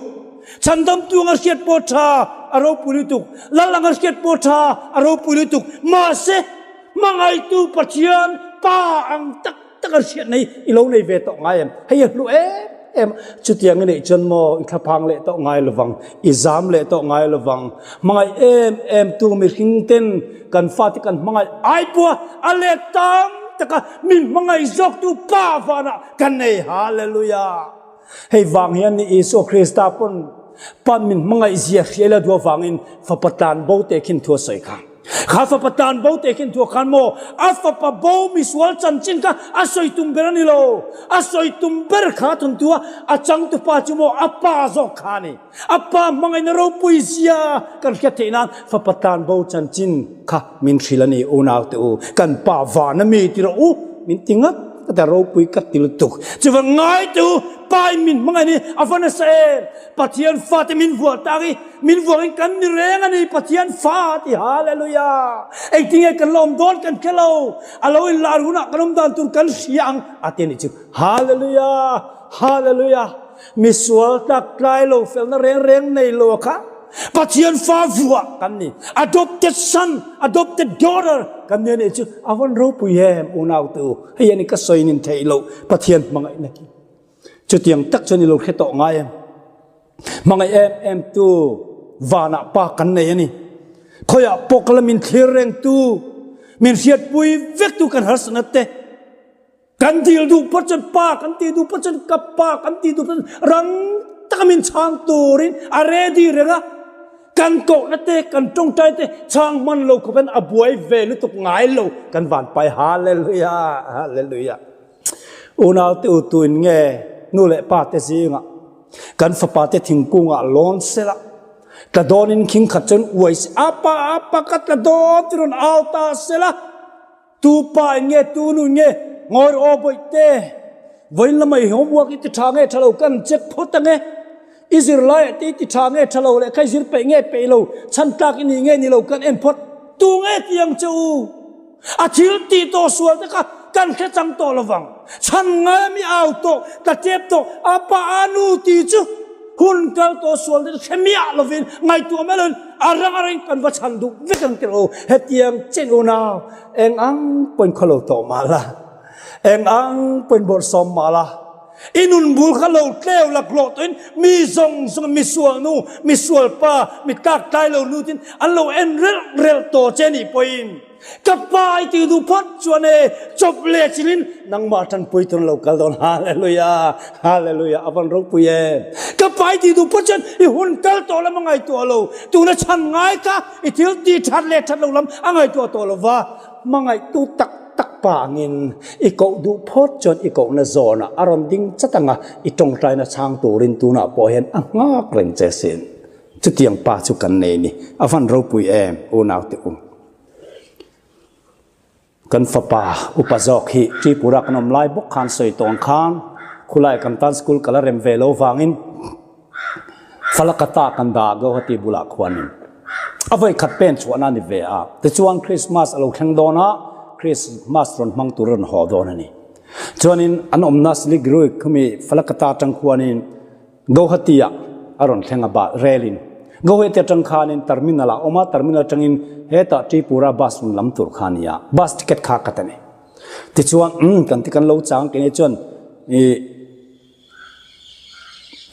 Chhandamtu anga hriat pawh tha, a ropui lutuk. Lal anga hriat pawh tha, a ropui lutuk. Mahse, hmangaihtu Pathian Pa ang tak tak a hriat nei i lo nei ve tawh ngai em? Hei a hlu em? em a. Chutiang i neih chuan maw i thlaphang leh tawh ngai lovang, i zam leh tawh ngai lovang. Hmangaih em em tu mihring ten kan fate kan hmangaih ai pawha a let tam taka min hmangaih zawk tu Pa vanah kan nei. Hallelujah! Hei vang hian ni Isua Krista pawn Pan min hmangaih zia hria ila duh avangin fapa tlan bo te khin thu a sawi kha. Kha fapa tlan bo te khin thu a khan maw a fapa bo misual chanchin kha a sawi tum ber a ni lo. A sawi tum ber kha thawnthu a a changtupa chu maw a pa zawk kha a ni. A pa hmangaihna ropui zia kan hriat theih nan fapa tlan bo chanchin kha min hrilh a ni unau te u. Kan pa van a mi ti rawh u min ti ngat ngat a ropui ka ti lutuk. Chuvan ngai te u pa in min hmangaih ni a va nasa em. Pathian fate min vuah tak i min vuakin kan ni reng a ni Pathian fa ti Hallelujah. Engtinge kan la awm dawn kan hre lo. A lo inlar hunah kan awm dan tur kan hria ang a ti a nih chu. Hallelujah Hallelujah. Misual tak tlai lo felna reng reng nei lo kha Pathian fa vuah kan ni. Adopted son, adopted daughter kan ni a nih chu a vawn ropui em unau te u. Hei a ni ka sawi nin theih loh Pathian hmangaihna hi. Chutiang tak chuan i lo hre tawh ngai em? Hmangaih em em tu vanah pa kan nei a ni. Khawiah pawh ka la min thlir reng tu, min hriatpui vek tu kan harsatna te, Kan dil duh phawt chuan pa kan ti duh phawt chuan ka pa kan ti duh phawt chuan rang taka min chhang turin a ready reng a, kan kohna te kan tawngtai te chhang hman lo khawp hian a buai ve lutuk ngai lo kan vanpai Hallelujah Hallelujah Unau te u tuin nge nu leh pa te zingah kan fapa te thingkungah lawn sela tla dawnin khing khat chuan uai se apa apa ka tla dawn ti rawn au ta sela. Tu pa in nge tu nu in nge ngawi rawh aw bawihte vawiin lamah i homework i ti tha nge tha lo kan check phawt ang e i zirlai ah te i ti tha nge tha lo leh kha i zir peih nge peih lo chhan tlak i ni nge ni lo kan en phawt tu nge ti ang che u a thil tih tawh sual te kha kan hre chang tawh lovang chhan ngai ami au tawh ka tep tawh a pa a nu ti chu hun kal tawh sual te hre miah lovin ngaihtuah mai lovin A rang a reng kan va chhan duh vek ang tirh u. Hetiang chen unau eng ang pawhin khaw lo tawh mah la, eng ang pawhin bawrhsawm mah la, i nun bul kha lo tleu laklawh tawhin mi zawng zawng misual nu, misual pa, mi tlak tlai lo nu tin an lo en relh relh tawh che nih pawhin, Ka pa i ti duh phawt chuan e chawp leh chilin nangmah tanpui tur lo kal dawn Hallelujah Hallelujah a van ropui em ka pa i ti duh phawt chuan i hun kal tawh lam a ngaihtuah lo tuna chhan ngai kha i thil ti that leh that lo lam a ngaihtuah tawh lo va hmangaihtu tak tak pa angin i koh duh phawt chuan i kohna zawnah a rawn ding chat anga i tawngtaina chhang turin tunah pawh hian a nghak reng che sin chutiang pa chu kan nei ni a van ropui em unaute u. Kan fapa upa zawk hi Tripura kan awm lai bawk khan sawi tawn khan khulai kan tan school ka la rem ve lo vangin Falakata kan dah Guwahati bulah khuanin a vawi khat pen chhuahna a ni ve a. Tichuan Christmas a lo thleng dawn a, Christmas rawn hmang tur a rawn haw dawn a ni. Chuanin an awmna Siliguri khumi Falakata atang khuanin Guwahati ah a rawn thleng a ba relin Guwahati atang khanin terminal ah a awm a, terminal atangin hetah Tripura bus rawn lam tur kha a ni a, bus ticket kha ka ta ni. Tichuan umm kan ti kan lo chang kei chuan ih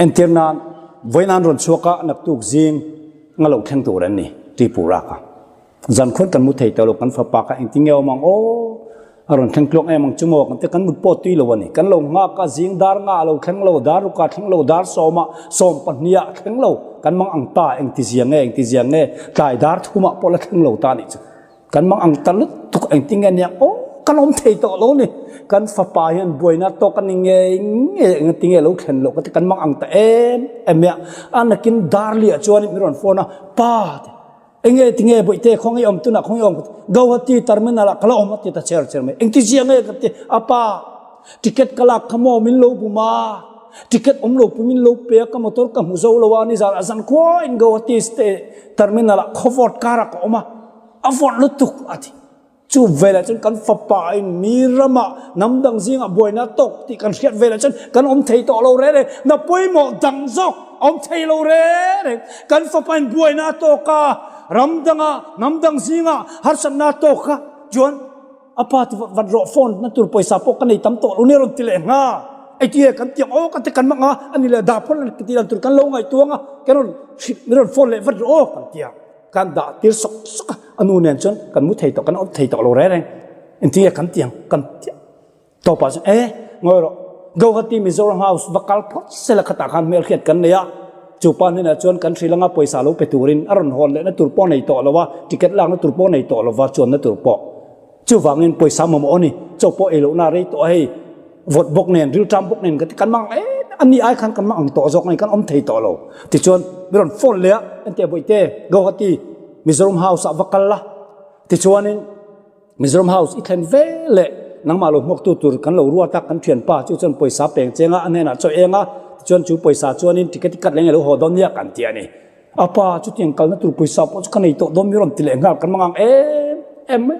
entir nan vawiin an rawn chhuak a naktuk zing nga lo thleng tur an ni Tripura kha. Zan khuan kan mu thei tawh lo, kan fapa kha engtin nge awm ang aw, a rawn thleng tluang em ang chu maw, kan ti kan mut pawh tui lo a ni. Kan lo nghak a, zing dar nga a lo thleng lo, dar ruk ah thleng lo, dar sawmah, sawm pahnih ah thleng lo, kan mang ang ta, engti zia nge, engti zia nge, tlai dar thumah pawh la thleng lo ta a nih chu. Kan mang ang ta lutuk, engtin nge nia aw, kan awm thei tawh lo ni. Kan fapa hian buaina tawk a ni ngei ngei, engtin nge lo thlen loh ka ti, kan mang ang ta em em mai a. A nakin dar liah chuan min rawn phone a, Pa ti. Enge tinge bawihte khaw nge awm tunah khaw nge awm Guwahati terminal ah ka la awm a ti ta cher cher mai. Engti zia nge ka ti a pa ticket ka lak kha maw min lo bum a ticket awm lo pui min lo pe a ka motor ka hmu zo lo a nizan ah zan khua in Guwahati terminal ah khaw vawt kar ah ka awm a a vawt lutuk a ti. Chu velah chuan kan fapa in mi ramah hnam dang zingah buaina tawk tih kan hriat velah chuan kan awm thei tawh lo reng reng. Na pawimawh dang zawk a awm thei lo reng reng. Kan fapa in buaina a tawk a, ram dangah hnam dang zingah harsatna a tawk a, chuan a pa ti vat rawh phone na tur pawisa pawh ka nei tam tawh lo nia rawn ti leh nghal. Eitie kan tiang aw kan ti kan mang a, ani leh dah phawt lan ti dan tur kan lo ngaihtuang a, kan rawn hrilh min rawn phone leh vat rawh aw kan ti a. Kan dah tir sawk sawk a, a nu nen chuan kan mu thei tawh kan awm thei tawh lo reng reng. Engtinge kan tiang kan ti a. Tawpah chuan e ngawi rawh, Guwahati Mizoram House va kal phawt sela khatah khan hmelhriat kan nei a, chu pa hnenah chuan kan hrilh anga pawisa lo pe turin a rawn hawn lehna tur pawh nei tawh lo a, ticket lakna tur pawh nei tawh lo va chuanna tur pawh. Chuvangin pawisa mamawh a ni, chaw pawh ei lohna rei tawh a hei, vawt bawk nen, rilṭam bawk nen ka ti, kan mang em a ni ai khan kan mang ang tawh zawk mai, kan awm thei tawh lo. Tichuan mi rawn phone leh a, enteh Bawihte, Guwahati Mizoram House ah va kal la, tichuanin Mizoram House i thlen ve leh nangmah lo hmuaktu tur kan lo ruat a, kan thianpa chu chuan pawisa peng cheng a, a hnenah chaw eng a, tichuan chu pawisa chuanin ticket i cut leh nge lo haw dawn nia kan ti a ni. A pa chutiang kalna tur pawisa pawh chu ka nei tawh dawn mi rawn ti leh nghal kan mang ang em em mai.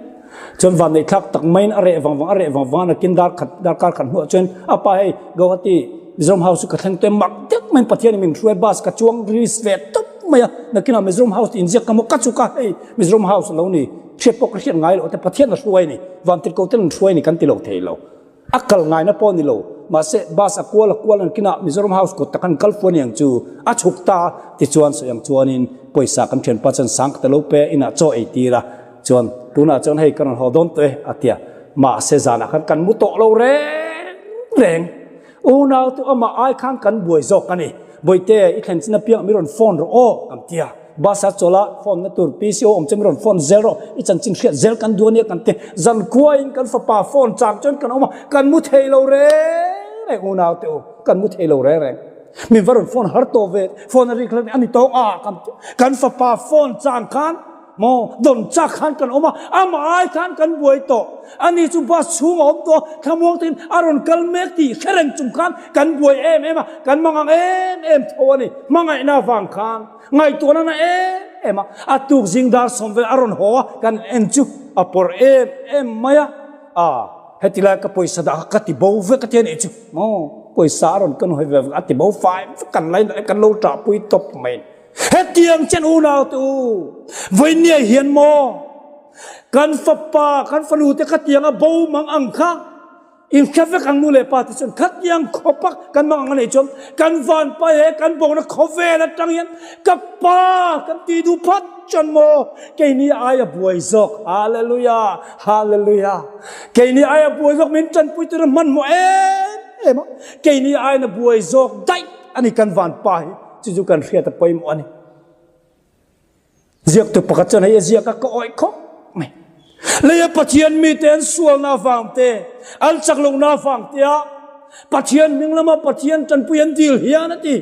Chuan van neih thlak tak maiin a reh vang vang a reh vang vang a nakin dar khat darkar khat hnuah chuan a pa hei Guwahati Mizoram House chu ka thleng tawh e mak deuh maiin Pathianin min hruai bus ka chuang risk ve tawp mai a nakinah Mizoram House tih inziak ka maw ka chuk a hei Mizoram House a lo ni hriat pawh ka hriat ngai loh te Pathian a hruai a ni vantirhkoh ten an hruai a ni kan ti lo thei lo. A kal ngaina pawh a ni lo. Mahse, bus a kual a kual an kinah Mizoram House kawt tak an kal fu a ni ang chu. A chhuk ta a, tichuan sawi ang chuanin pawisa kan thianpa chuan sang ka ti lo pe a, inah chaw ei tir a. Chuan, tunah chuan hei ka rawn haw dawn tawh e, a ti a. Mahse, zanah khan kan mu tawh lo reng reng. Unau chu amah ai khan kan buai zawk a ni. Bawihte, i thlen chin apiang mi rawn phone rawh aw, kan ti a. Bus a chawlh a, phone na tur PCO awm chu mi rawn phone zel rawh, i chanchin hriat zel kan duh ania kan ti. Zankuain kan fapa phone chang chuan kan awm a, kan mu thei lo reng reng unau te u, kan mu thei lo reng reng. Min va rawn phone har tawh ve, phone a rik hlek a ni tawh a, kan ti. Kan fapa phone chang khan Maw, dawn chak khan kan awm a, amah ai khan kan buai tawh. Ani chu bus chhung a awm tawh a, thlamuang takin a rawn kal mek tih hre reng chung khan kan buai em em a, kan mangang em em tho a ni. Hmangaihna avang khan ngaihtuahna na em em a, a tuk zing dar sawm vel a rawn haw a, kan en chu a pawrh em em mai a. A, heti lai ka pawisa dah kha ka ti bo vek a ti a nih chu. Maw, pawisa a rawn kan hawi ve vek a, a ti bo fai vek kan lai kan lo ṭahpui tawp mai. Hetiang chen unau te u, vawinia hian maw kan fapa, kan fanu te khatiang a bo mang ang kha in hre vek ang nu leh pa te chuan khatiang khawpa kan mang ang a neih chuan kan vanpa he kan bona khawvel atang hian ka pa kan tih duh phat chuan maw keini aia buai zawk hallelujah hallelujah keini aia buai zawk min tanpui tur hmanhmawh em em a keini aina buai zawk daih ani kan vanpa hi Chu chu kan hriat a pawimawh a ni. Ziaktu pakhat chuan hei a ziak a ka awih khawp mai. Leia Pathian mite an sualna avang te, an chak lohna avang te a Pathian hming lama Pathian tanpui an dil hian a ti.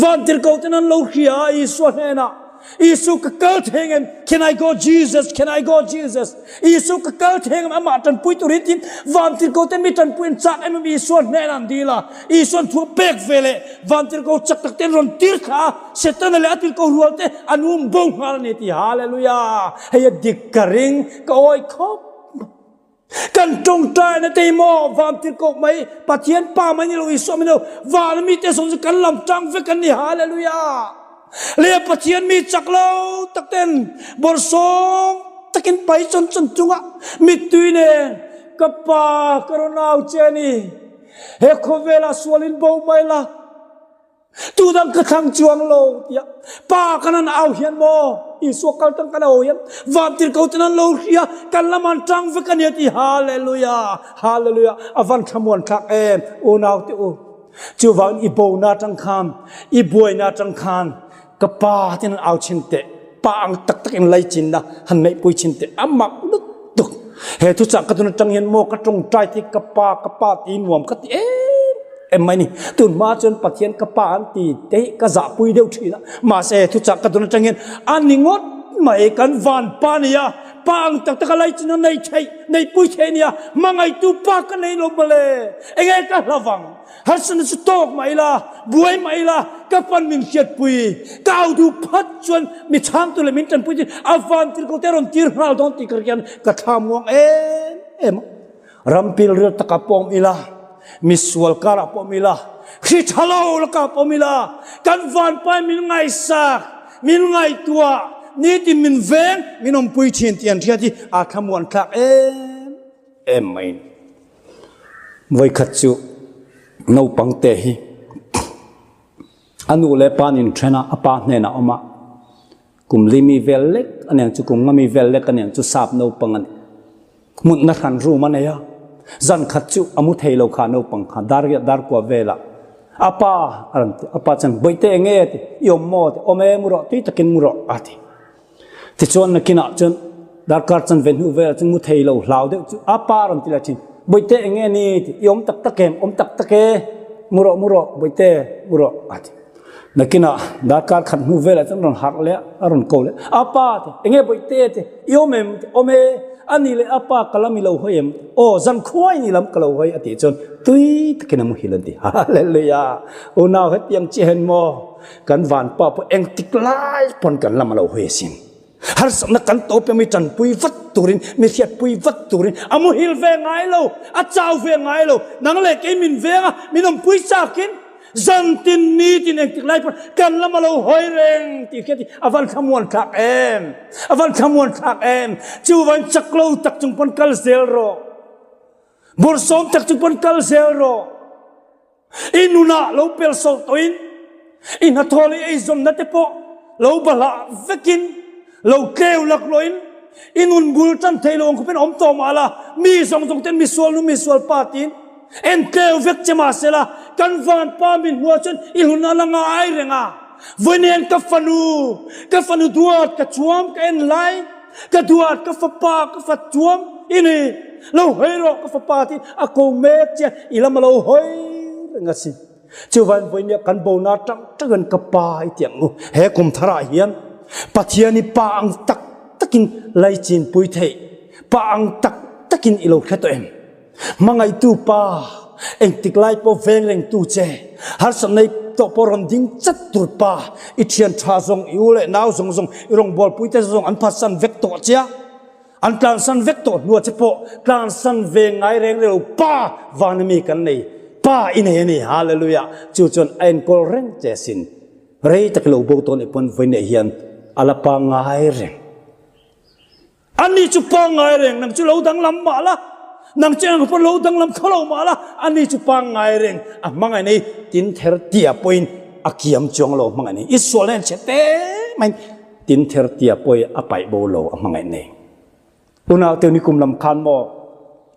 Vantirhkoh ten an lo hria a Isua hnenah, Isu ka kal thei ngem? Can I go Jesus? Can I go Jesus? Isu ka kal thei ngem? Amah tanpui turin tiin vantirhkoh te mi tanpui an chak em em Isua hnenah an dil a. Isuan thu a pek ve leh vantirhkoh chak tak te an rawn tir thla a, Setana leh a tirhkoh rual te an um bo nghal a ni ti. Hallelujah! Hei a dik ka ring, ka awih khawp mai. Kan tawngtaina te hi maw vantirhkoh mai, Pathian Pa mai ni lo, Isua mai ni lo, vana mite zawng chu kan lam tang vek an ni. Hallelujah! Leh Pathian mi chak lo tak ten bawrhsawm takin pai chawn chawn chunga mittui nen ka pa ka rawn au che a ni. He khawvelah sualin bo mai la, tu dang ka thlang chuang lo tia pa kan an au hian maw Isua kal tang kan au hian vantirhkoh ten an lo hria kan lam an tang vek a nia ti hallelujah hallelujah a van thlamuan thlak em unau te u chuvang i bo na tang khan i buai na tang khan ka pa ten an au chin teh pa ang tak tak in lai chin na han neih pui chin teh a mak lutuk he thu chang ka tun atang hian maw ka tawngtai te ka pa ka pa ti nuam ka ti em em mai ni tun hma chuan Pathian ka pa an ti te hi ka zah pui deuh thin a mahse he thu chang ka tun atang hian a ni ngawt mai kan van pa nia pa ang tak tak a lai chin a nei theih nei pui thei nia hmangaihtu pa ka nei lo mawle enge ka hlavang Harsatna chu tawk mah ila, buai mah ila, ka pan min hriatpui. Ka au duh phat chuan mi chhangtu leh min tanpui chu a van tir ko te a rawn tir nghal dawn tih ka ri hian ka thla muang em em a. Ram pilril takah pawh awm ila, mi sual karah pawh awm ila, hri tha lo lakah pawh awm ila, kan vanpai min ngaihsak, min ngaihtuah, nitin min veng, min awmpui thin tih an hriat hi a thlamuan thlak em em mai. Vawikhat chu. Naupang te hi a nu leh pa nin then a, a pa hnenah a awm a, kum li mi vel lek a niang chu, kum nga mi vel lek a niang chu sap naupang a ni. Mutna hran room a nei a, zan khat chu a mu thei lo kha naupang kha dar riat dar kua velah a pa a rawn ti, a pa chuan Bawihte eng nge a ti, i awm maw a ti, awm e mu rawh tui takin mu rawh a ti. Tichuan nakinah chuan darkar chanve hnu velah chuan mu thei lo hlau deuh chu a pa a rawn ti leh thin, Bawihte eng nge ni? Ti, i awm tak tak em? Awm tak tak e, mu rawh mu rawh Bawihte mu rawh a ti. Nakinah darkar khat hnu velah chuan rawn harh leh a, a rawn ko leh a pa ti, eng nge Bawihte ti, i awm em? Ti, awm e, a ni leh a pa ka lam i lo hawi em? Aw zan khuai ni lam ka lo hawi a tih chuan tui takin a muhil an ti. Hallelujah! Unau hetiang chiah hian maw? Kan vanpa pawh engtik lai pawn kan lam a lo hawi asin. Harsatna kan tawp em i tanpui vat turin, mi hriatpui vat turin a muhil ve ngai lo, a chau ve ngai lo. Nang leh kei min veng a, min awmpui chakin zantin nitin engtik lai pawn kan lam a lo hawi reng tih hriat hi a van thlamuan thlak em? A van thlamuan thlak em? Chuvain chak lo tak chung pawn kal zel rawh. Bawrhsawm tak chung pawn kal zel rawh. I nunah lo pel sawlh tawhin, i hnathawh leh i eizawnna te pawh lo bahlah vekin, lo tleu laklawhin, i nun bul tan thei lo ang khawpin awm tawh mah la, mi zawng zawng ten misual nu misual pa tiin en tleu vek che mah se la, kan vanpa min hmuah chuan i hlun a la ngai reng a. Vawiin ka fanu, ka fanu duat ka chuam ka en lai, Ka duat, ka fapa, ka fa chuam i ni. Lo hawi rawh ka fapa tiin a ko mek che a, i lam a lo hawi reng a si. Chuvain vawinia kan bona tang tangin ka pa i ti ang u. He kum tharah hian Pathian i pa ang tak takin laichin pui theih, pa ang tak takin i lo hre tawh em? Hmangaihtu pa, engtik lai pawh veng rengtu che, harsatna i tawh pawh rawn ding chat tur pa, i thian tha zawng, i u leh nau zawng zawng, i rawngbawlpui te zawng an phatsan vek tawh che a, an tlansan vek tawh hnua che pawh tlansan ve ngai reng reng lo pa vana mi kan nei, pa i nei a ni, Hallelujah! Chu chuan a enkawl reng che asin. Rei tak i lo bo tawh nih pawn vawiinah hian a la pangngai reng. Ani chu pangngai reng, nang chu lo danglam mah la, nang chu eng pawh lo danglam khaw lo mah la, ani chu pangngai reng, a hmangaih nei tin ther tia pawhin a kiam chuang lo hmangaih nei. I sualna en chhe te maiin tin ther tia pawhin a paih bo lo a hmangaih nei. Unau teu nikum lam khan maw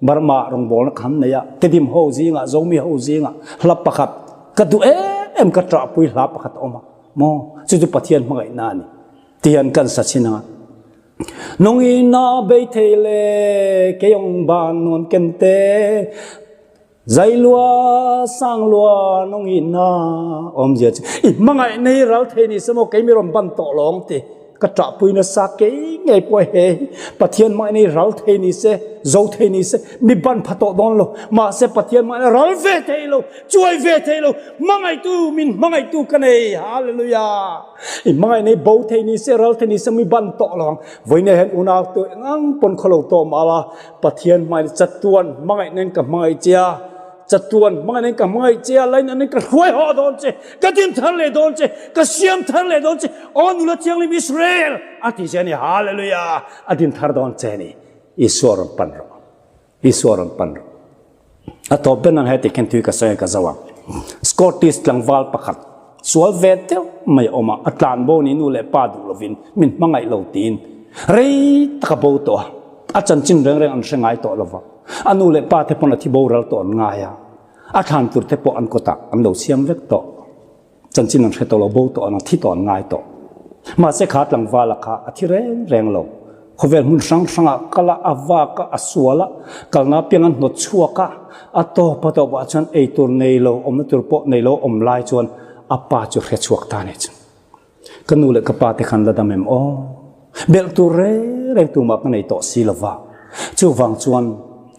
Burma rawngbawlna khan nei a, Tedim ho zingah, Zomi ho zingah hla pakhat ka duh em em ka ṭahpui hla pakhat a awm a maw, chu chu Pathian hmangaihna a ni tihian kan sa chhin ang a. Nungin a bei thei le keiawng ban nuam ken te, Zai lua sang lua nungin a awmzia chu i hmangaih nei ral thei ni se maw kei mi rawn ban tawh lawng ti ka ṭahpui nasa kei ngei pawh he hi Pathian hmangaih nei ral thei ni se zo thei ni se mi ban pha tawh dawn lo mahse Pathian hmangaih ral ve thei lo chuai ve thei lo hmangaihtu min hmangaihtu ka nei hallelujah. I hmangaih nei bo thei ni se, ral thei ni se mi ban tawh lo ang. Vawiin hian unau tu engang pawn khaw lo tawh mah la, Pathian hmai chatuan hmangaih nen ka hmangaih che a, chatuan hmangaih nen ka hmangaih che a, lainat nen ka hruai haw dawn che, ka din thar leh dawn che, ka siam thar leh dawn che, aw nula thianghlim Israel a ti che a ni. Hallelujah! A din thar dawn che a ni. Isua rawn pan rawh. Isua rawn pan rawh. A tawp ber nan heti khen thui ka sawi a ka zo ang. Scottish tlangval pakhat sual ve deuh mai a awm a, a tlan bo ni nu leh pa duh lovin min hmangaih lo tiin rei tak a bo tawh a, a chanchin reng reng an hre ngai tawh lova, a nu leh pa te pawn a thi boral tawh an ngai a, a thlan tur te pawh an kawtah an lo siam vek tawh. Chanchin an hre tawh lo, bo tawh an thi tawh an ngai tawh. Mahse kha tlangvala kha a thi reng reng lo. Khawvel hmun hrang hrangah kal a, a vak a, a sual a, kalna apiang an hnawt chhuak a, a tawp a tawpah chuan ei tur nei lo, awmna tur pawh nei lo awm lai chuan a pa chu hre chhuak ta a ni chu. Ka nu leh ka pa te khan la dam em aw? Belh tur reng reng tumah ka nei tawh si lo va. Chuvang chuan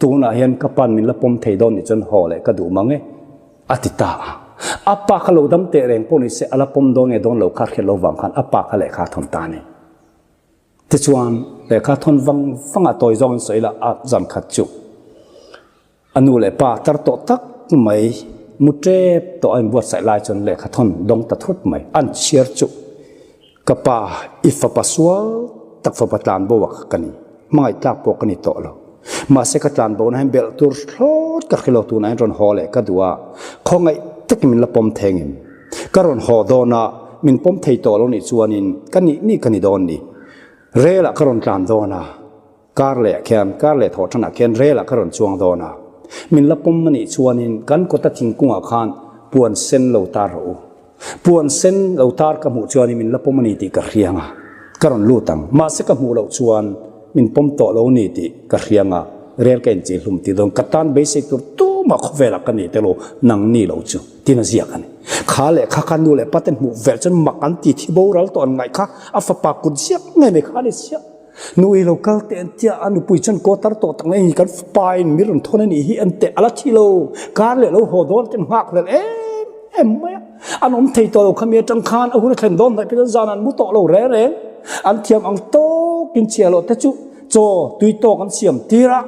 tunah hian ka pa'n min la pawm thei dawn nih chuan haw leh ka duh mang e. A ti ta a. A pa kha lo dam teh reng pawh ni se, a la pawm dawn nge dawn lo kha hriat lo vang khan a pa kha lehkha a thawn ta a ni. Tichuan, lehkha thawn vang vang a tawi zawngin sawi la a zan khat chu a nu leh pa tar tawh tak mai mu tep tawh a inbuatsaih lai chuan lehkha thawn dawng ta thut mai. An chhiar chu ka pa i fapa sual tak fapa tlan bo ah kha ka ni, hmangaih tlak pawh ka ni tawh lo. Mahse ka tlan bo na hian belh tur thlawt ka hrilo tunah hian rawn haw leh ka duh a, khawngaih takin min la pawm theng em? Ka rawn haw dawn a, min pawm thei tawh lo nih chuanin ka nih nih ka ni dawn ni. Rel ah ka rawn tlan dawn a, kar leh ah khian, kar leh thawh thanah khian rel ah ka rawn chuang dawn a, min la pawm a nih chuanin kan kawta thingkung ah khan puan sen lo tar rawh u. Puan sen lo tar ka hmuh chuanin min la pawm a ni tih ka hriang a, ka rawn lut ang. Mahse ka hmuh loh chuan min pawm tawh lo ni tih ka hriang a, rel ka inchih hlum tih dawn ka tan beisei tur tumah khawvelah ka ni tel u, nang ni lo chu. Tin a ziak a ni. Kha leh kha kha nu leh pa ten hmuh velh chuan mak an ti thi boral tawh an ngaih kha a fapa kut ziak ngei mai kha a ni chiah. Nu i lo kal teh an tia a nupui chuan kaw tar tawh tak mai a ni kan fapa in mi rawn thawn a nih hi an teh a la thi lo. Kar leh lo haw dawn ten nghak hlel em em mai a. An awm thei tawh lo kha mi atang khan a hun a thlen dawn hnaih phei chuan zan an mu tawh lo reng reng. An thiam ang tawkin chhiah loh te chu chaw tui tawk an siam tir a.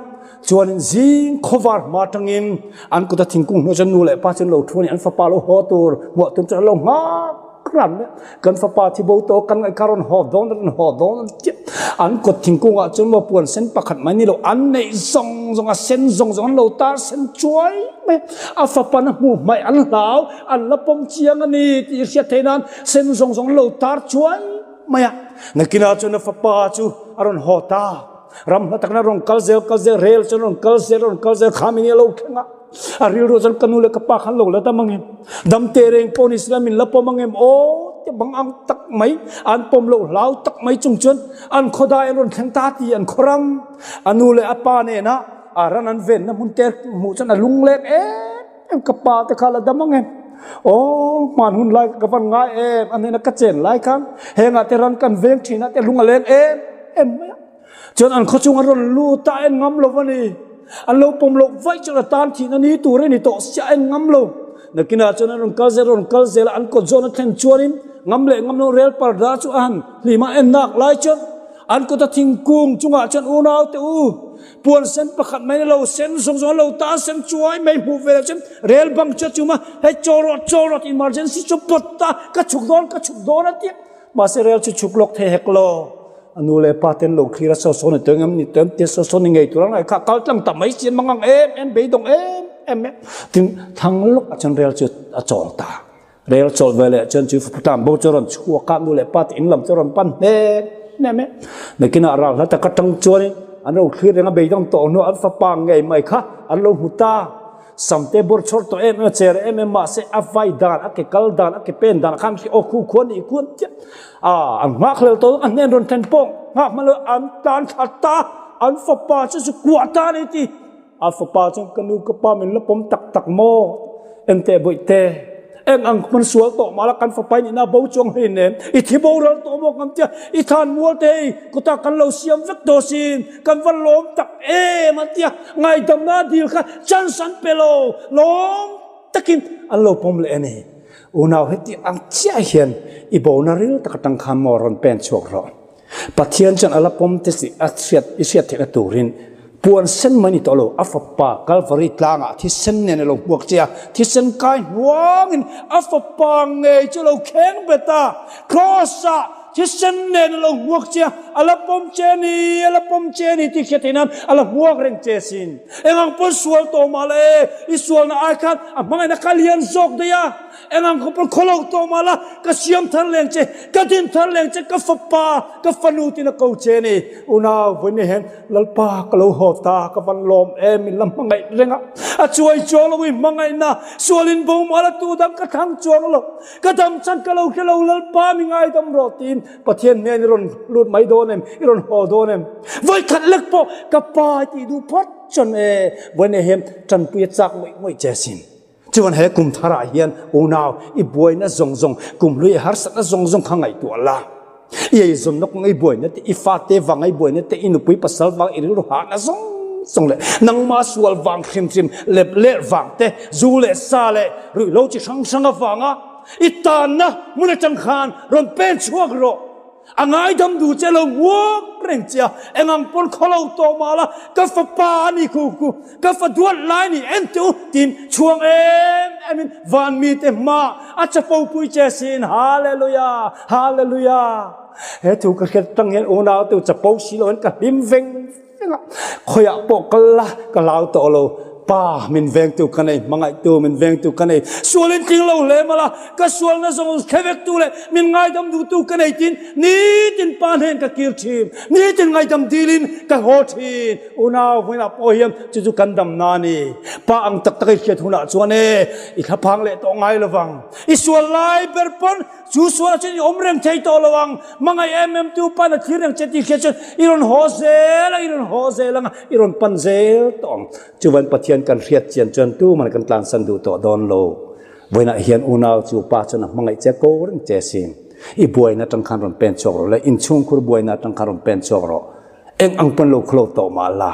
Chuanin zing khawvar hma atangin an kuta thingkung hnuai chuan nu leh pa chu an lo thu a ni, an fapa lo haw tur hmuah tum chuan an lo nghak ran mai a, kan fapa thi bo tawh kan ngaih kha rawn haw dawn rawn haw dawn an ti a, an kut thingkungah chuan maw puan sen pakhat mai ni lo an neih zawng zawng a sen zawng zawng an lo tar sen chuai mai a, a fapa na hmuh hmaih an hlau an la pawm chiang a ni tih hriat theih nan sen zawng zawng an lo tar chuai mai a, nakinah chuan a fapa chu a rawn haw ta. Ram hla takna rawn kal zel kal zel rel chuan rawn kal zel rawn kal zel kha min lo thleng a a rilru chuan ka nu leh ka pa khan lo la dam angem dam te reng pawh ni sela min la pawm angem aw te bang ang tak mai an pawm loh hlau tak mai chung chuan an khawdai an rawn thleng ta ti an khawram a nu leh a pa nena a ran an venna hmun te hmuh chuan a lungleng em em ka pa te kha la dam angem aw hman hun lai ka van ngai em a hnena ka chen lai khan hengah te ran kan veng thin a te lung a leng em em mai a. Chuan an khawchung an rawn lut a, en ngam lo a ni. An lo pawm loh vaih chuan a tan thihna ni tur a ni tawh sia en ngam lo. Nakinah chuan an rawn kal zel rawn kal zel a, an kawt zawn a thlen chuanin ngam leh ngam lo rel parda chu a han hlim a, en nak lai chuan an kawta thingkung chungah chuan unau te u puan sen pakhat mai lo sen zawng zawng lo tan sen chuai mai hmuh ve leh chuan rel bang chu a chum a, hei chaw rawh chaw rawh tih emergency chu pawt ta ka chhuk dawn ka chhuk dawn a tia. Mahse rel chu chhuk lawk thei hek lo. A nu leh pa ten lo thlir a saw saw ni tawh engem ni tawh em tia saw saw ni ngei tur ang kha kal tlang ta mai chian mang ang em em beidawng em em em tin thlang lawk ah chuan rel chu a chawl ta. Rel chawl ve leh chuan chu tlan bo chu a rawn chhuak a nu leh pa te in lam chu a rawn pan hnem hnem e. Nakinah ral hla tak atang chuanin an lo thlir reng a beidawng tawh hnuah an fapa ngei mai kha an lo hmu ta. Samte bawr chhawr tawh em em a, cher em em mahse a vai dan, a ke kal dan, a ke pen dan khan khi aw khu khuan nih khuan chiah a an nghak hlel tawh a hnen rawn thlen pawh nghak hman lo an tan thla ta an fapa chu chu kuah ta ni ti a fapa chuan ka nu ka pa min la pawm tak tak maw enteh bawihte Eng ang hman sual tawh mah la kan fapa in ina bo chuang hei nen i thi boral tawh maw kan tia i than mual te hei kutah kan lo siam vek tawh sin kan va lawm tak em an tia ngaidamna dil kha chance an pe lo lawm takin an lo pawm leh a ni. Unau heti ang chiah hian i bona ril tak atang khan maw rawn pen chhuak rawh. Pathian chuan a la pawm te chi a hriat i hriat theihna turin puan sen mai ni tawh lo, a fapa Kalvari tlangah thisen nen a lo hmuak che a, thisen kai hnuangin a fapa ngei chu a lo kheng bet a, Kraws-ah thisen nen a lo hmuak che a, a la pawm che a ni, a la pawm che a ni tih hriat theih nan a la hmuak reng che sin. Engang pawn sual tawh mah la e, i sualna ai khan a hmangaihna kha lian zawk daih a. Engang khaw pawn khaw lo tawh mah la, ka siam thar leng che, ka din thar leng che, ka fapa, ka fanu tin a ko che a ni. Unau vawiin hian Lalpa ka lo haw ta, ka van lawm em, min la hmangaih reng a, a chuai chuang lo i hmangaihna, sualin bo mah la tu dang ka thlang chuang lo, ka dam chan ka lo hre lo, Lalpa mi ngaidam rawh tiin Pathian hnen i rawn lut mai dawn em, i rawn haw dawn em? Vawikhat lek pawh ka pa i tih duh phawt chuan e, vawiin hian tanpui a chak ngawih ngawih che asin. Chuan he kum tharah hian unau i buaina zawng zawng, kum hlui i harsatna zawng zawng kha ngaihtuah la. I eizawnna kawng i buaina te, i fate vang i buaina te, i nupui pasal vang i rilru hahna zawng zawng leh nangma sual vang hrim hrim lep leh vang te, zu leh sa leh ruihhlo chi hrang hrang avanga i tanna hmun atang khan rawn pen chhuak rawh. A ngaidam duh che lo nguak reng che a, engang pawn khaw lo tawh mah la, ka fapa a ni khu khu, ka fa duat lai ni en teh u tiin chhuang em em in van mite hma a chapo pui che sin, Hallelujah, Hallelujah. He thu ka hriat tang hian unau te u chapo si lo in ka hlim veng. vek a, khawiah pawh kal la ka hlau tawh lo, Pa min vengtu ka nei, hmangaihtu min vengtu ka nei, sualin tling lo hle mah la, ka sualna zawng thla vektu leh min ngaidam duhtu ka nei tiin nitin Pa hnen ka kir thin, nitin ngaidam dilin ka haw thin. Unau hmunah pawh hian chu chu kan damna a ni. Pa ang tak tak i hriat hunah chuan e, i thlaphang leh tawh ngai lovang. I sual lai ber pawn Chu sual chuan i awm reng thei tawh lo ang, hmangaih em em tu pan a thlir reng che tih hriat chuan i rawn haw zel a, i rawn haw zel ang a, i rawn pan zel tawh ang. Chuvan Pathian kan hriat chian chuan tuman kan tlansan duh tawh dawn lo. Vawiinah hian unau chu pa chuan a hmangaih che ko reng che sin. I buaina atang khan rawn pen chhuak rawh le, inchhungkhur buaina atang khan rawn pen chhuak rawh. Eng ang pawn lo khawlo tawh mah la,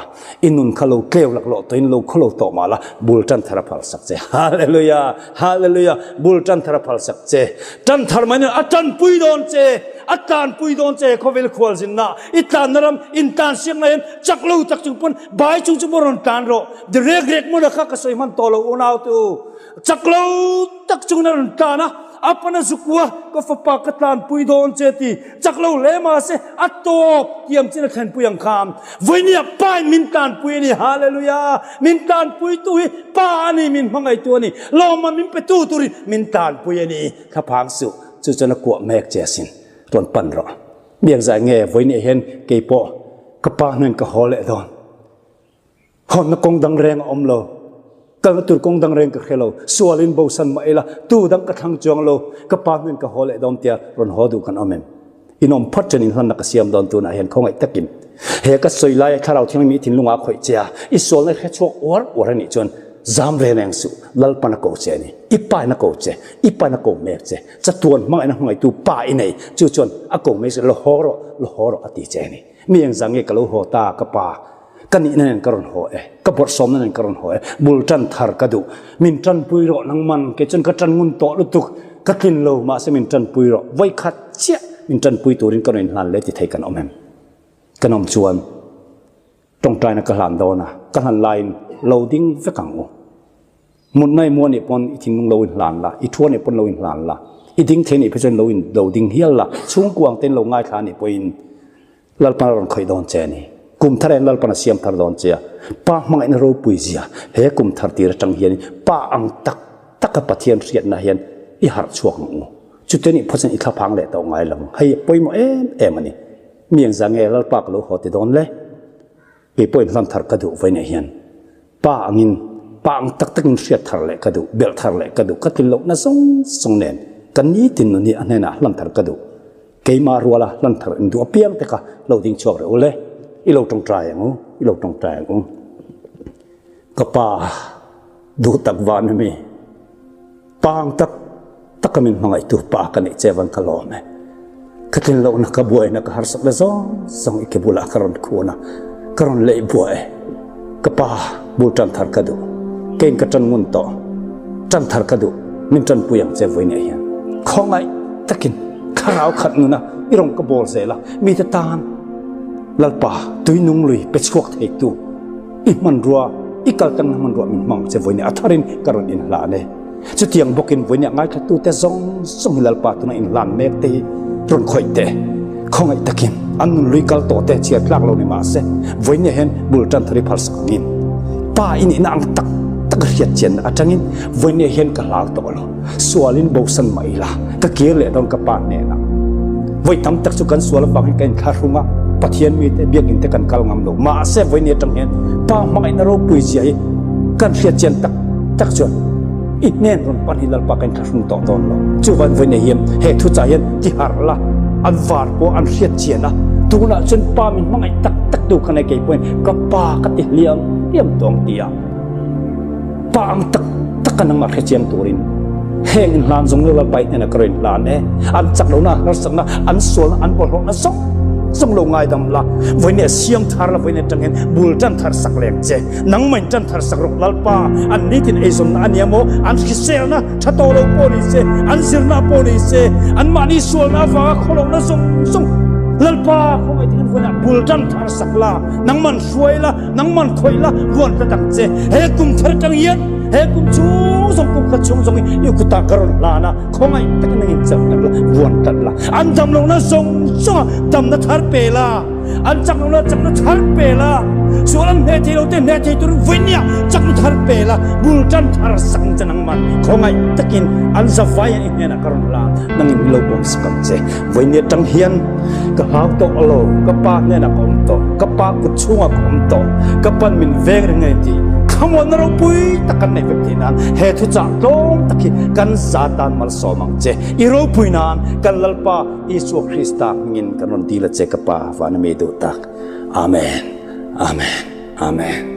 i nun kha lo tleu laklawh tawhin lo khawlo tawh mah la, bul tan thar a phal sak che. Hallelujah! Hallelujah! Bul tan thar a phal sak che. Tan thar mai nen a tanpui dawn che, a tlanpui dawn che khawvel khualzinna, i tlanna ram intlan siakna hian chak lo tak chung pawn bai chung chu maw rawn tlan rawh. Direk rek maw na kha ka sawi hman tawh lo unau tu. Chak lo tak chungin a rawn tlan a, a pana zukua ka fapa ka tlanpui dawn che ti chak lo hle mahse a tawp tiam chin a thlenpui ang kha. Vawinia Pa in min tlanpui a ni, Hallelujah! Min tlanpui tu hi Pa a ni, min hmangaihtu a ni, lawmman min pe tu turin min tlanpui a ni. Thlaphang suh, chu chuan a kuah mek che asin, rawn pan rawh. Biakzai nge vawinia hian keipawh ka Pa hnuaiin ka haw leh dawn. Hawnna kawng dang reng a awm lo. Kalna tur kawng dang reng ka hre lo. Sualin bosan mah ila, tu dang ka thlang chuang lo. Ka pa hnuin ka haw leh dawn tia rawn haw duh kan awm em? In awm phawt chuan inhlanna ka siam dawn tunah hian khawngaih takin he ka sawi laia Thlarau Thianghlim i thinlungah a khawih che a, i sualna i hre chhuak uar uar a nih chuan zam reng reng suh. Lalpan a ko che a ni. I pa in a ko che. I pa in a ko mek che. Chatuan hmangaihna hmangaihtu pa i nei. Chu chuan a ko mai che, La haw rawh, la haw rawh a ti che a ni. Mi engzah nge ka lo haw ta ka pa? Ka nihna nen ka rawn haw e, ka bawrhsawmna nen ka rawn haw e, bul tan thar ka duh. Min tanpui rawh nangman, kei chuan ka tan ngun tawh lutuk, ka tlin lo, mahse min tanpui rawh. Vawikhat chiah min tanpui turin ka rawn inhlan leh ti thei kan awm em? Kan awm chuan tawngtaina ka hlan dawn a, ka hlan laiin lo ding vek ang u. Mutna i muan nih pawn i thinlung lo inhlan la, i thuan nih pawn lo inhlan la, i ding thei nih phei chuan lo in lo ding hial la, chhungkuang ten lo ngaithla nih pawhin Lalpan a rawn khawih dawn che a ni. Kum thar hian Lalpan a siam thar dawn che a, Pa hmangaihna ropui zia he kum thar tir atang hianin Pa ang tak taka Pathian hriatna hian i harh chhuak ang u. Chute nih phawt chuan i thlaphang leh tawh ngai lo ang. Hei a pawimawh em em a ni. Mi engzah nge Lalpa ka lo haw ti dawn le? Kei pawhin hlan thar ka duh vawiinah hian Pa angin pa ang tak takin hriat thar leh ka duh, belh thar leh ka duh, ka tlin lohna zawng zawng nen ka nitin nun hi a hnenah hlan thar ka duh. Keimah ruala hlan thar in duh apiang te kha lo ding chhuak reh u le, i lo tawngtai ang u, i lo tawngtai ang u. Ka pa duh tak van ami. Pang tak taka min hmangaihtu pa ka neih che van ka lawm e. Ka tlin lohna ka buaina ka harsatna zawng zawng i ke bulah ka rawn khun a, ka rawn leih buah e. Ka pa bul tan thar ka duh. Keiin ka tan ngun tawh. Tan thar ka duh. Min tanpui ang che vawiinah hian. Khawngaih takin thlarau khat nuna i rawn ka bawl zel a, mite tan Lalpa tui nung lui pe chhuak theitu I hmanrua, i kal tangna hmanrua min hmang che vawinia a tharin ka rawn inhlan e. Chutiang bawkin vawinia ngaithlatute zawng zawng hi Lalpa tuna inhlan mek te hi rawn khawih teh. Khawngaih takin an nun lui kal tawh te chhiar tlak lo ni mahse vawinia hian bul tan thar i phalsak angin Pa i nihna ang tak tak hriat chianna atangin vawinia hian ka hlau tawh lo. Sualin bosan mah ila, ka kir leh dawn ka pa hnenah. Vawi tam tak chu kan sual avangin ka inthlahrung a, Pathian mite biakinn te kan kal ngam lo. Mahse vawi ni atang hian Pa hmangaihna ropui zia hi kan hriat chian tak tak chuan i hnen rawn pan hi Lalpa ka inthlahrung tawh dawn lo. Chuvan vawi ni hian he thuchah hian ti harh la, an var pawh an hriat chian a, tunah chuan Pa min hmangaih tak tak tu kha nei kei pawhin ka Pa ka ti hliam hliam tawh ang ti a. Pa ang tak tak a nangmah hrechiang turin heng inhlan zawng lo Lalpa i hnenah ka rawn inhlan e. An chak lohna, an harsatna, an sualna, an bawlhhlawhna zawng zawng lo ngaidam la. Vawiin siam thar la, vawiin atangin bul tan thar sak leng che. Nangmah in tan thar sak rawk Lalpa, an nitin eizawnna a nia maw, an hriselna tha tawh lo pawh ni se, an zirna pawh ni se, anmahni sualna avanga khawlohna zawng zawng Lalpa khawngaih takin vawiinah bul tan thar sak la, nangman hruai la, Nangman khawih la vuan tlat ang che. He kum thar atang hian he kum chhung zawng kum khat chhung zawng i kutah ka rawn hlan a, khawngaih takin nangin chelh tlat la, vuan tlat la. An dam lohna zawng zawnga damna thar pe la. An chak lo la chakna thar pe la, sual an hneh thei lo te hneh thei turin vawinia chakna thar pe la, bul tan thar sak ang che nangman khawngaih takin an zavai hian i hnenah ka rawn la, nangin i lo bawm sak ang che. Vawinia tang hian ka hlau tawh lo, ka pa hnenah ka awm tawh, ka pa kut chhungah ka awm tawh, ka pan min veng reng a ni tih thlamuanna ropui tak kan nei vek theih nan he thuchah tlawm tak hi kan za tan malsawm ang che. I ropui nan kan Lalpa Isua Krista hmingin kan rawn dil a che ka Pa, vana mi duh tak. Amen. Amen. Amen.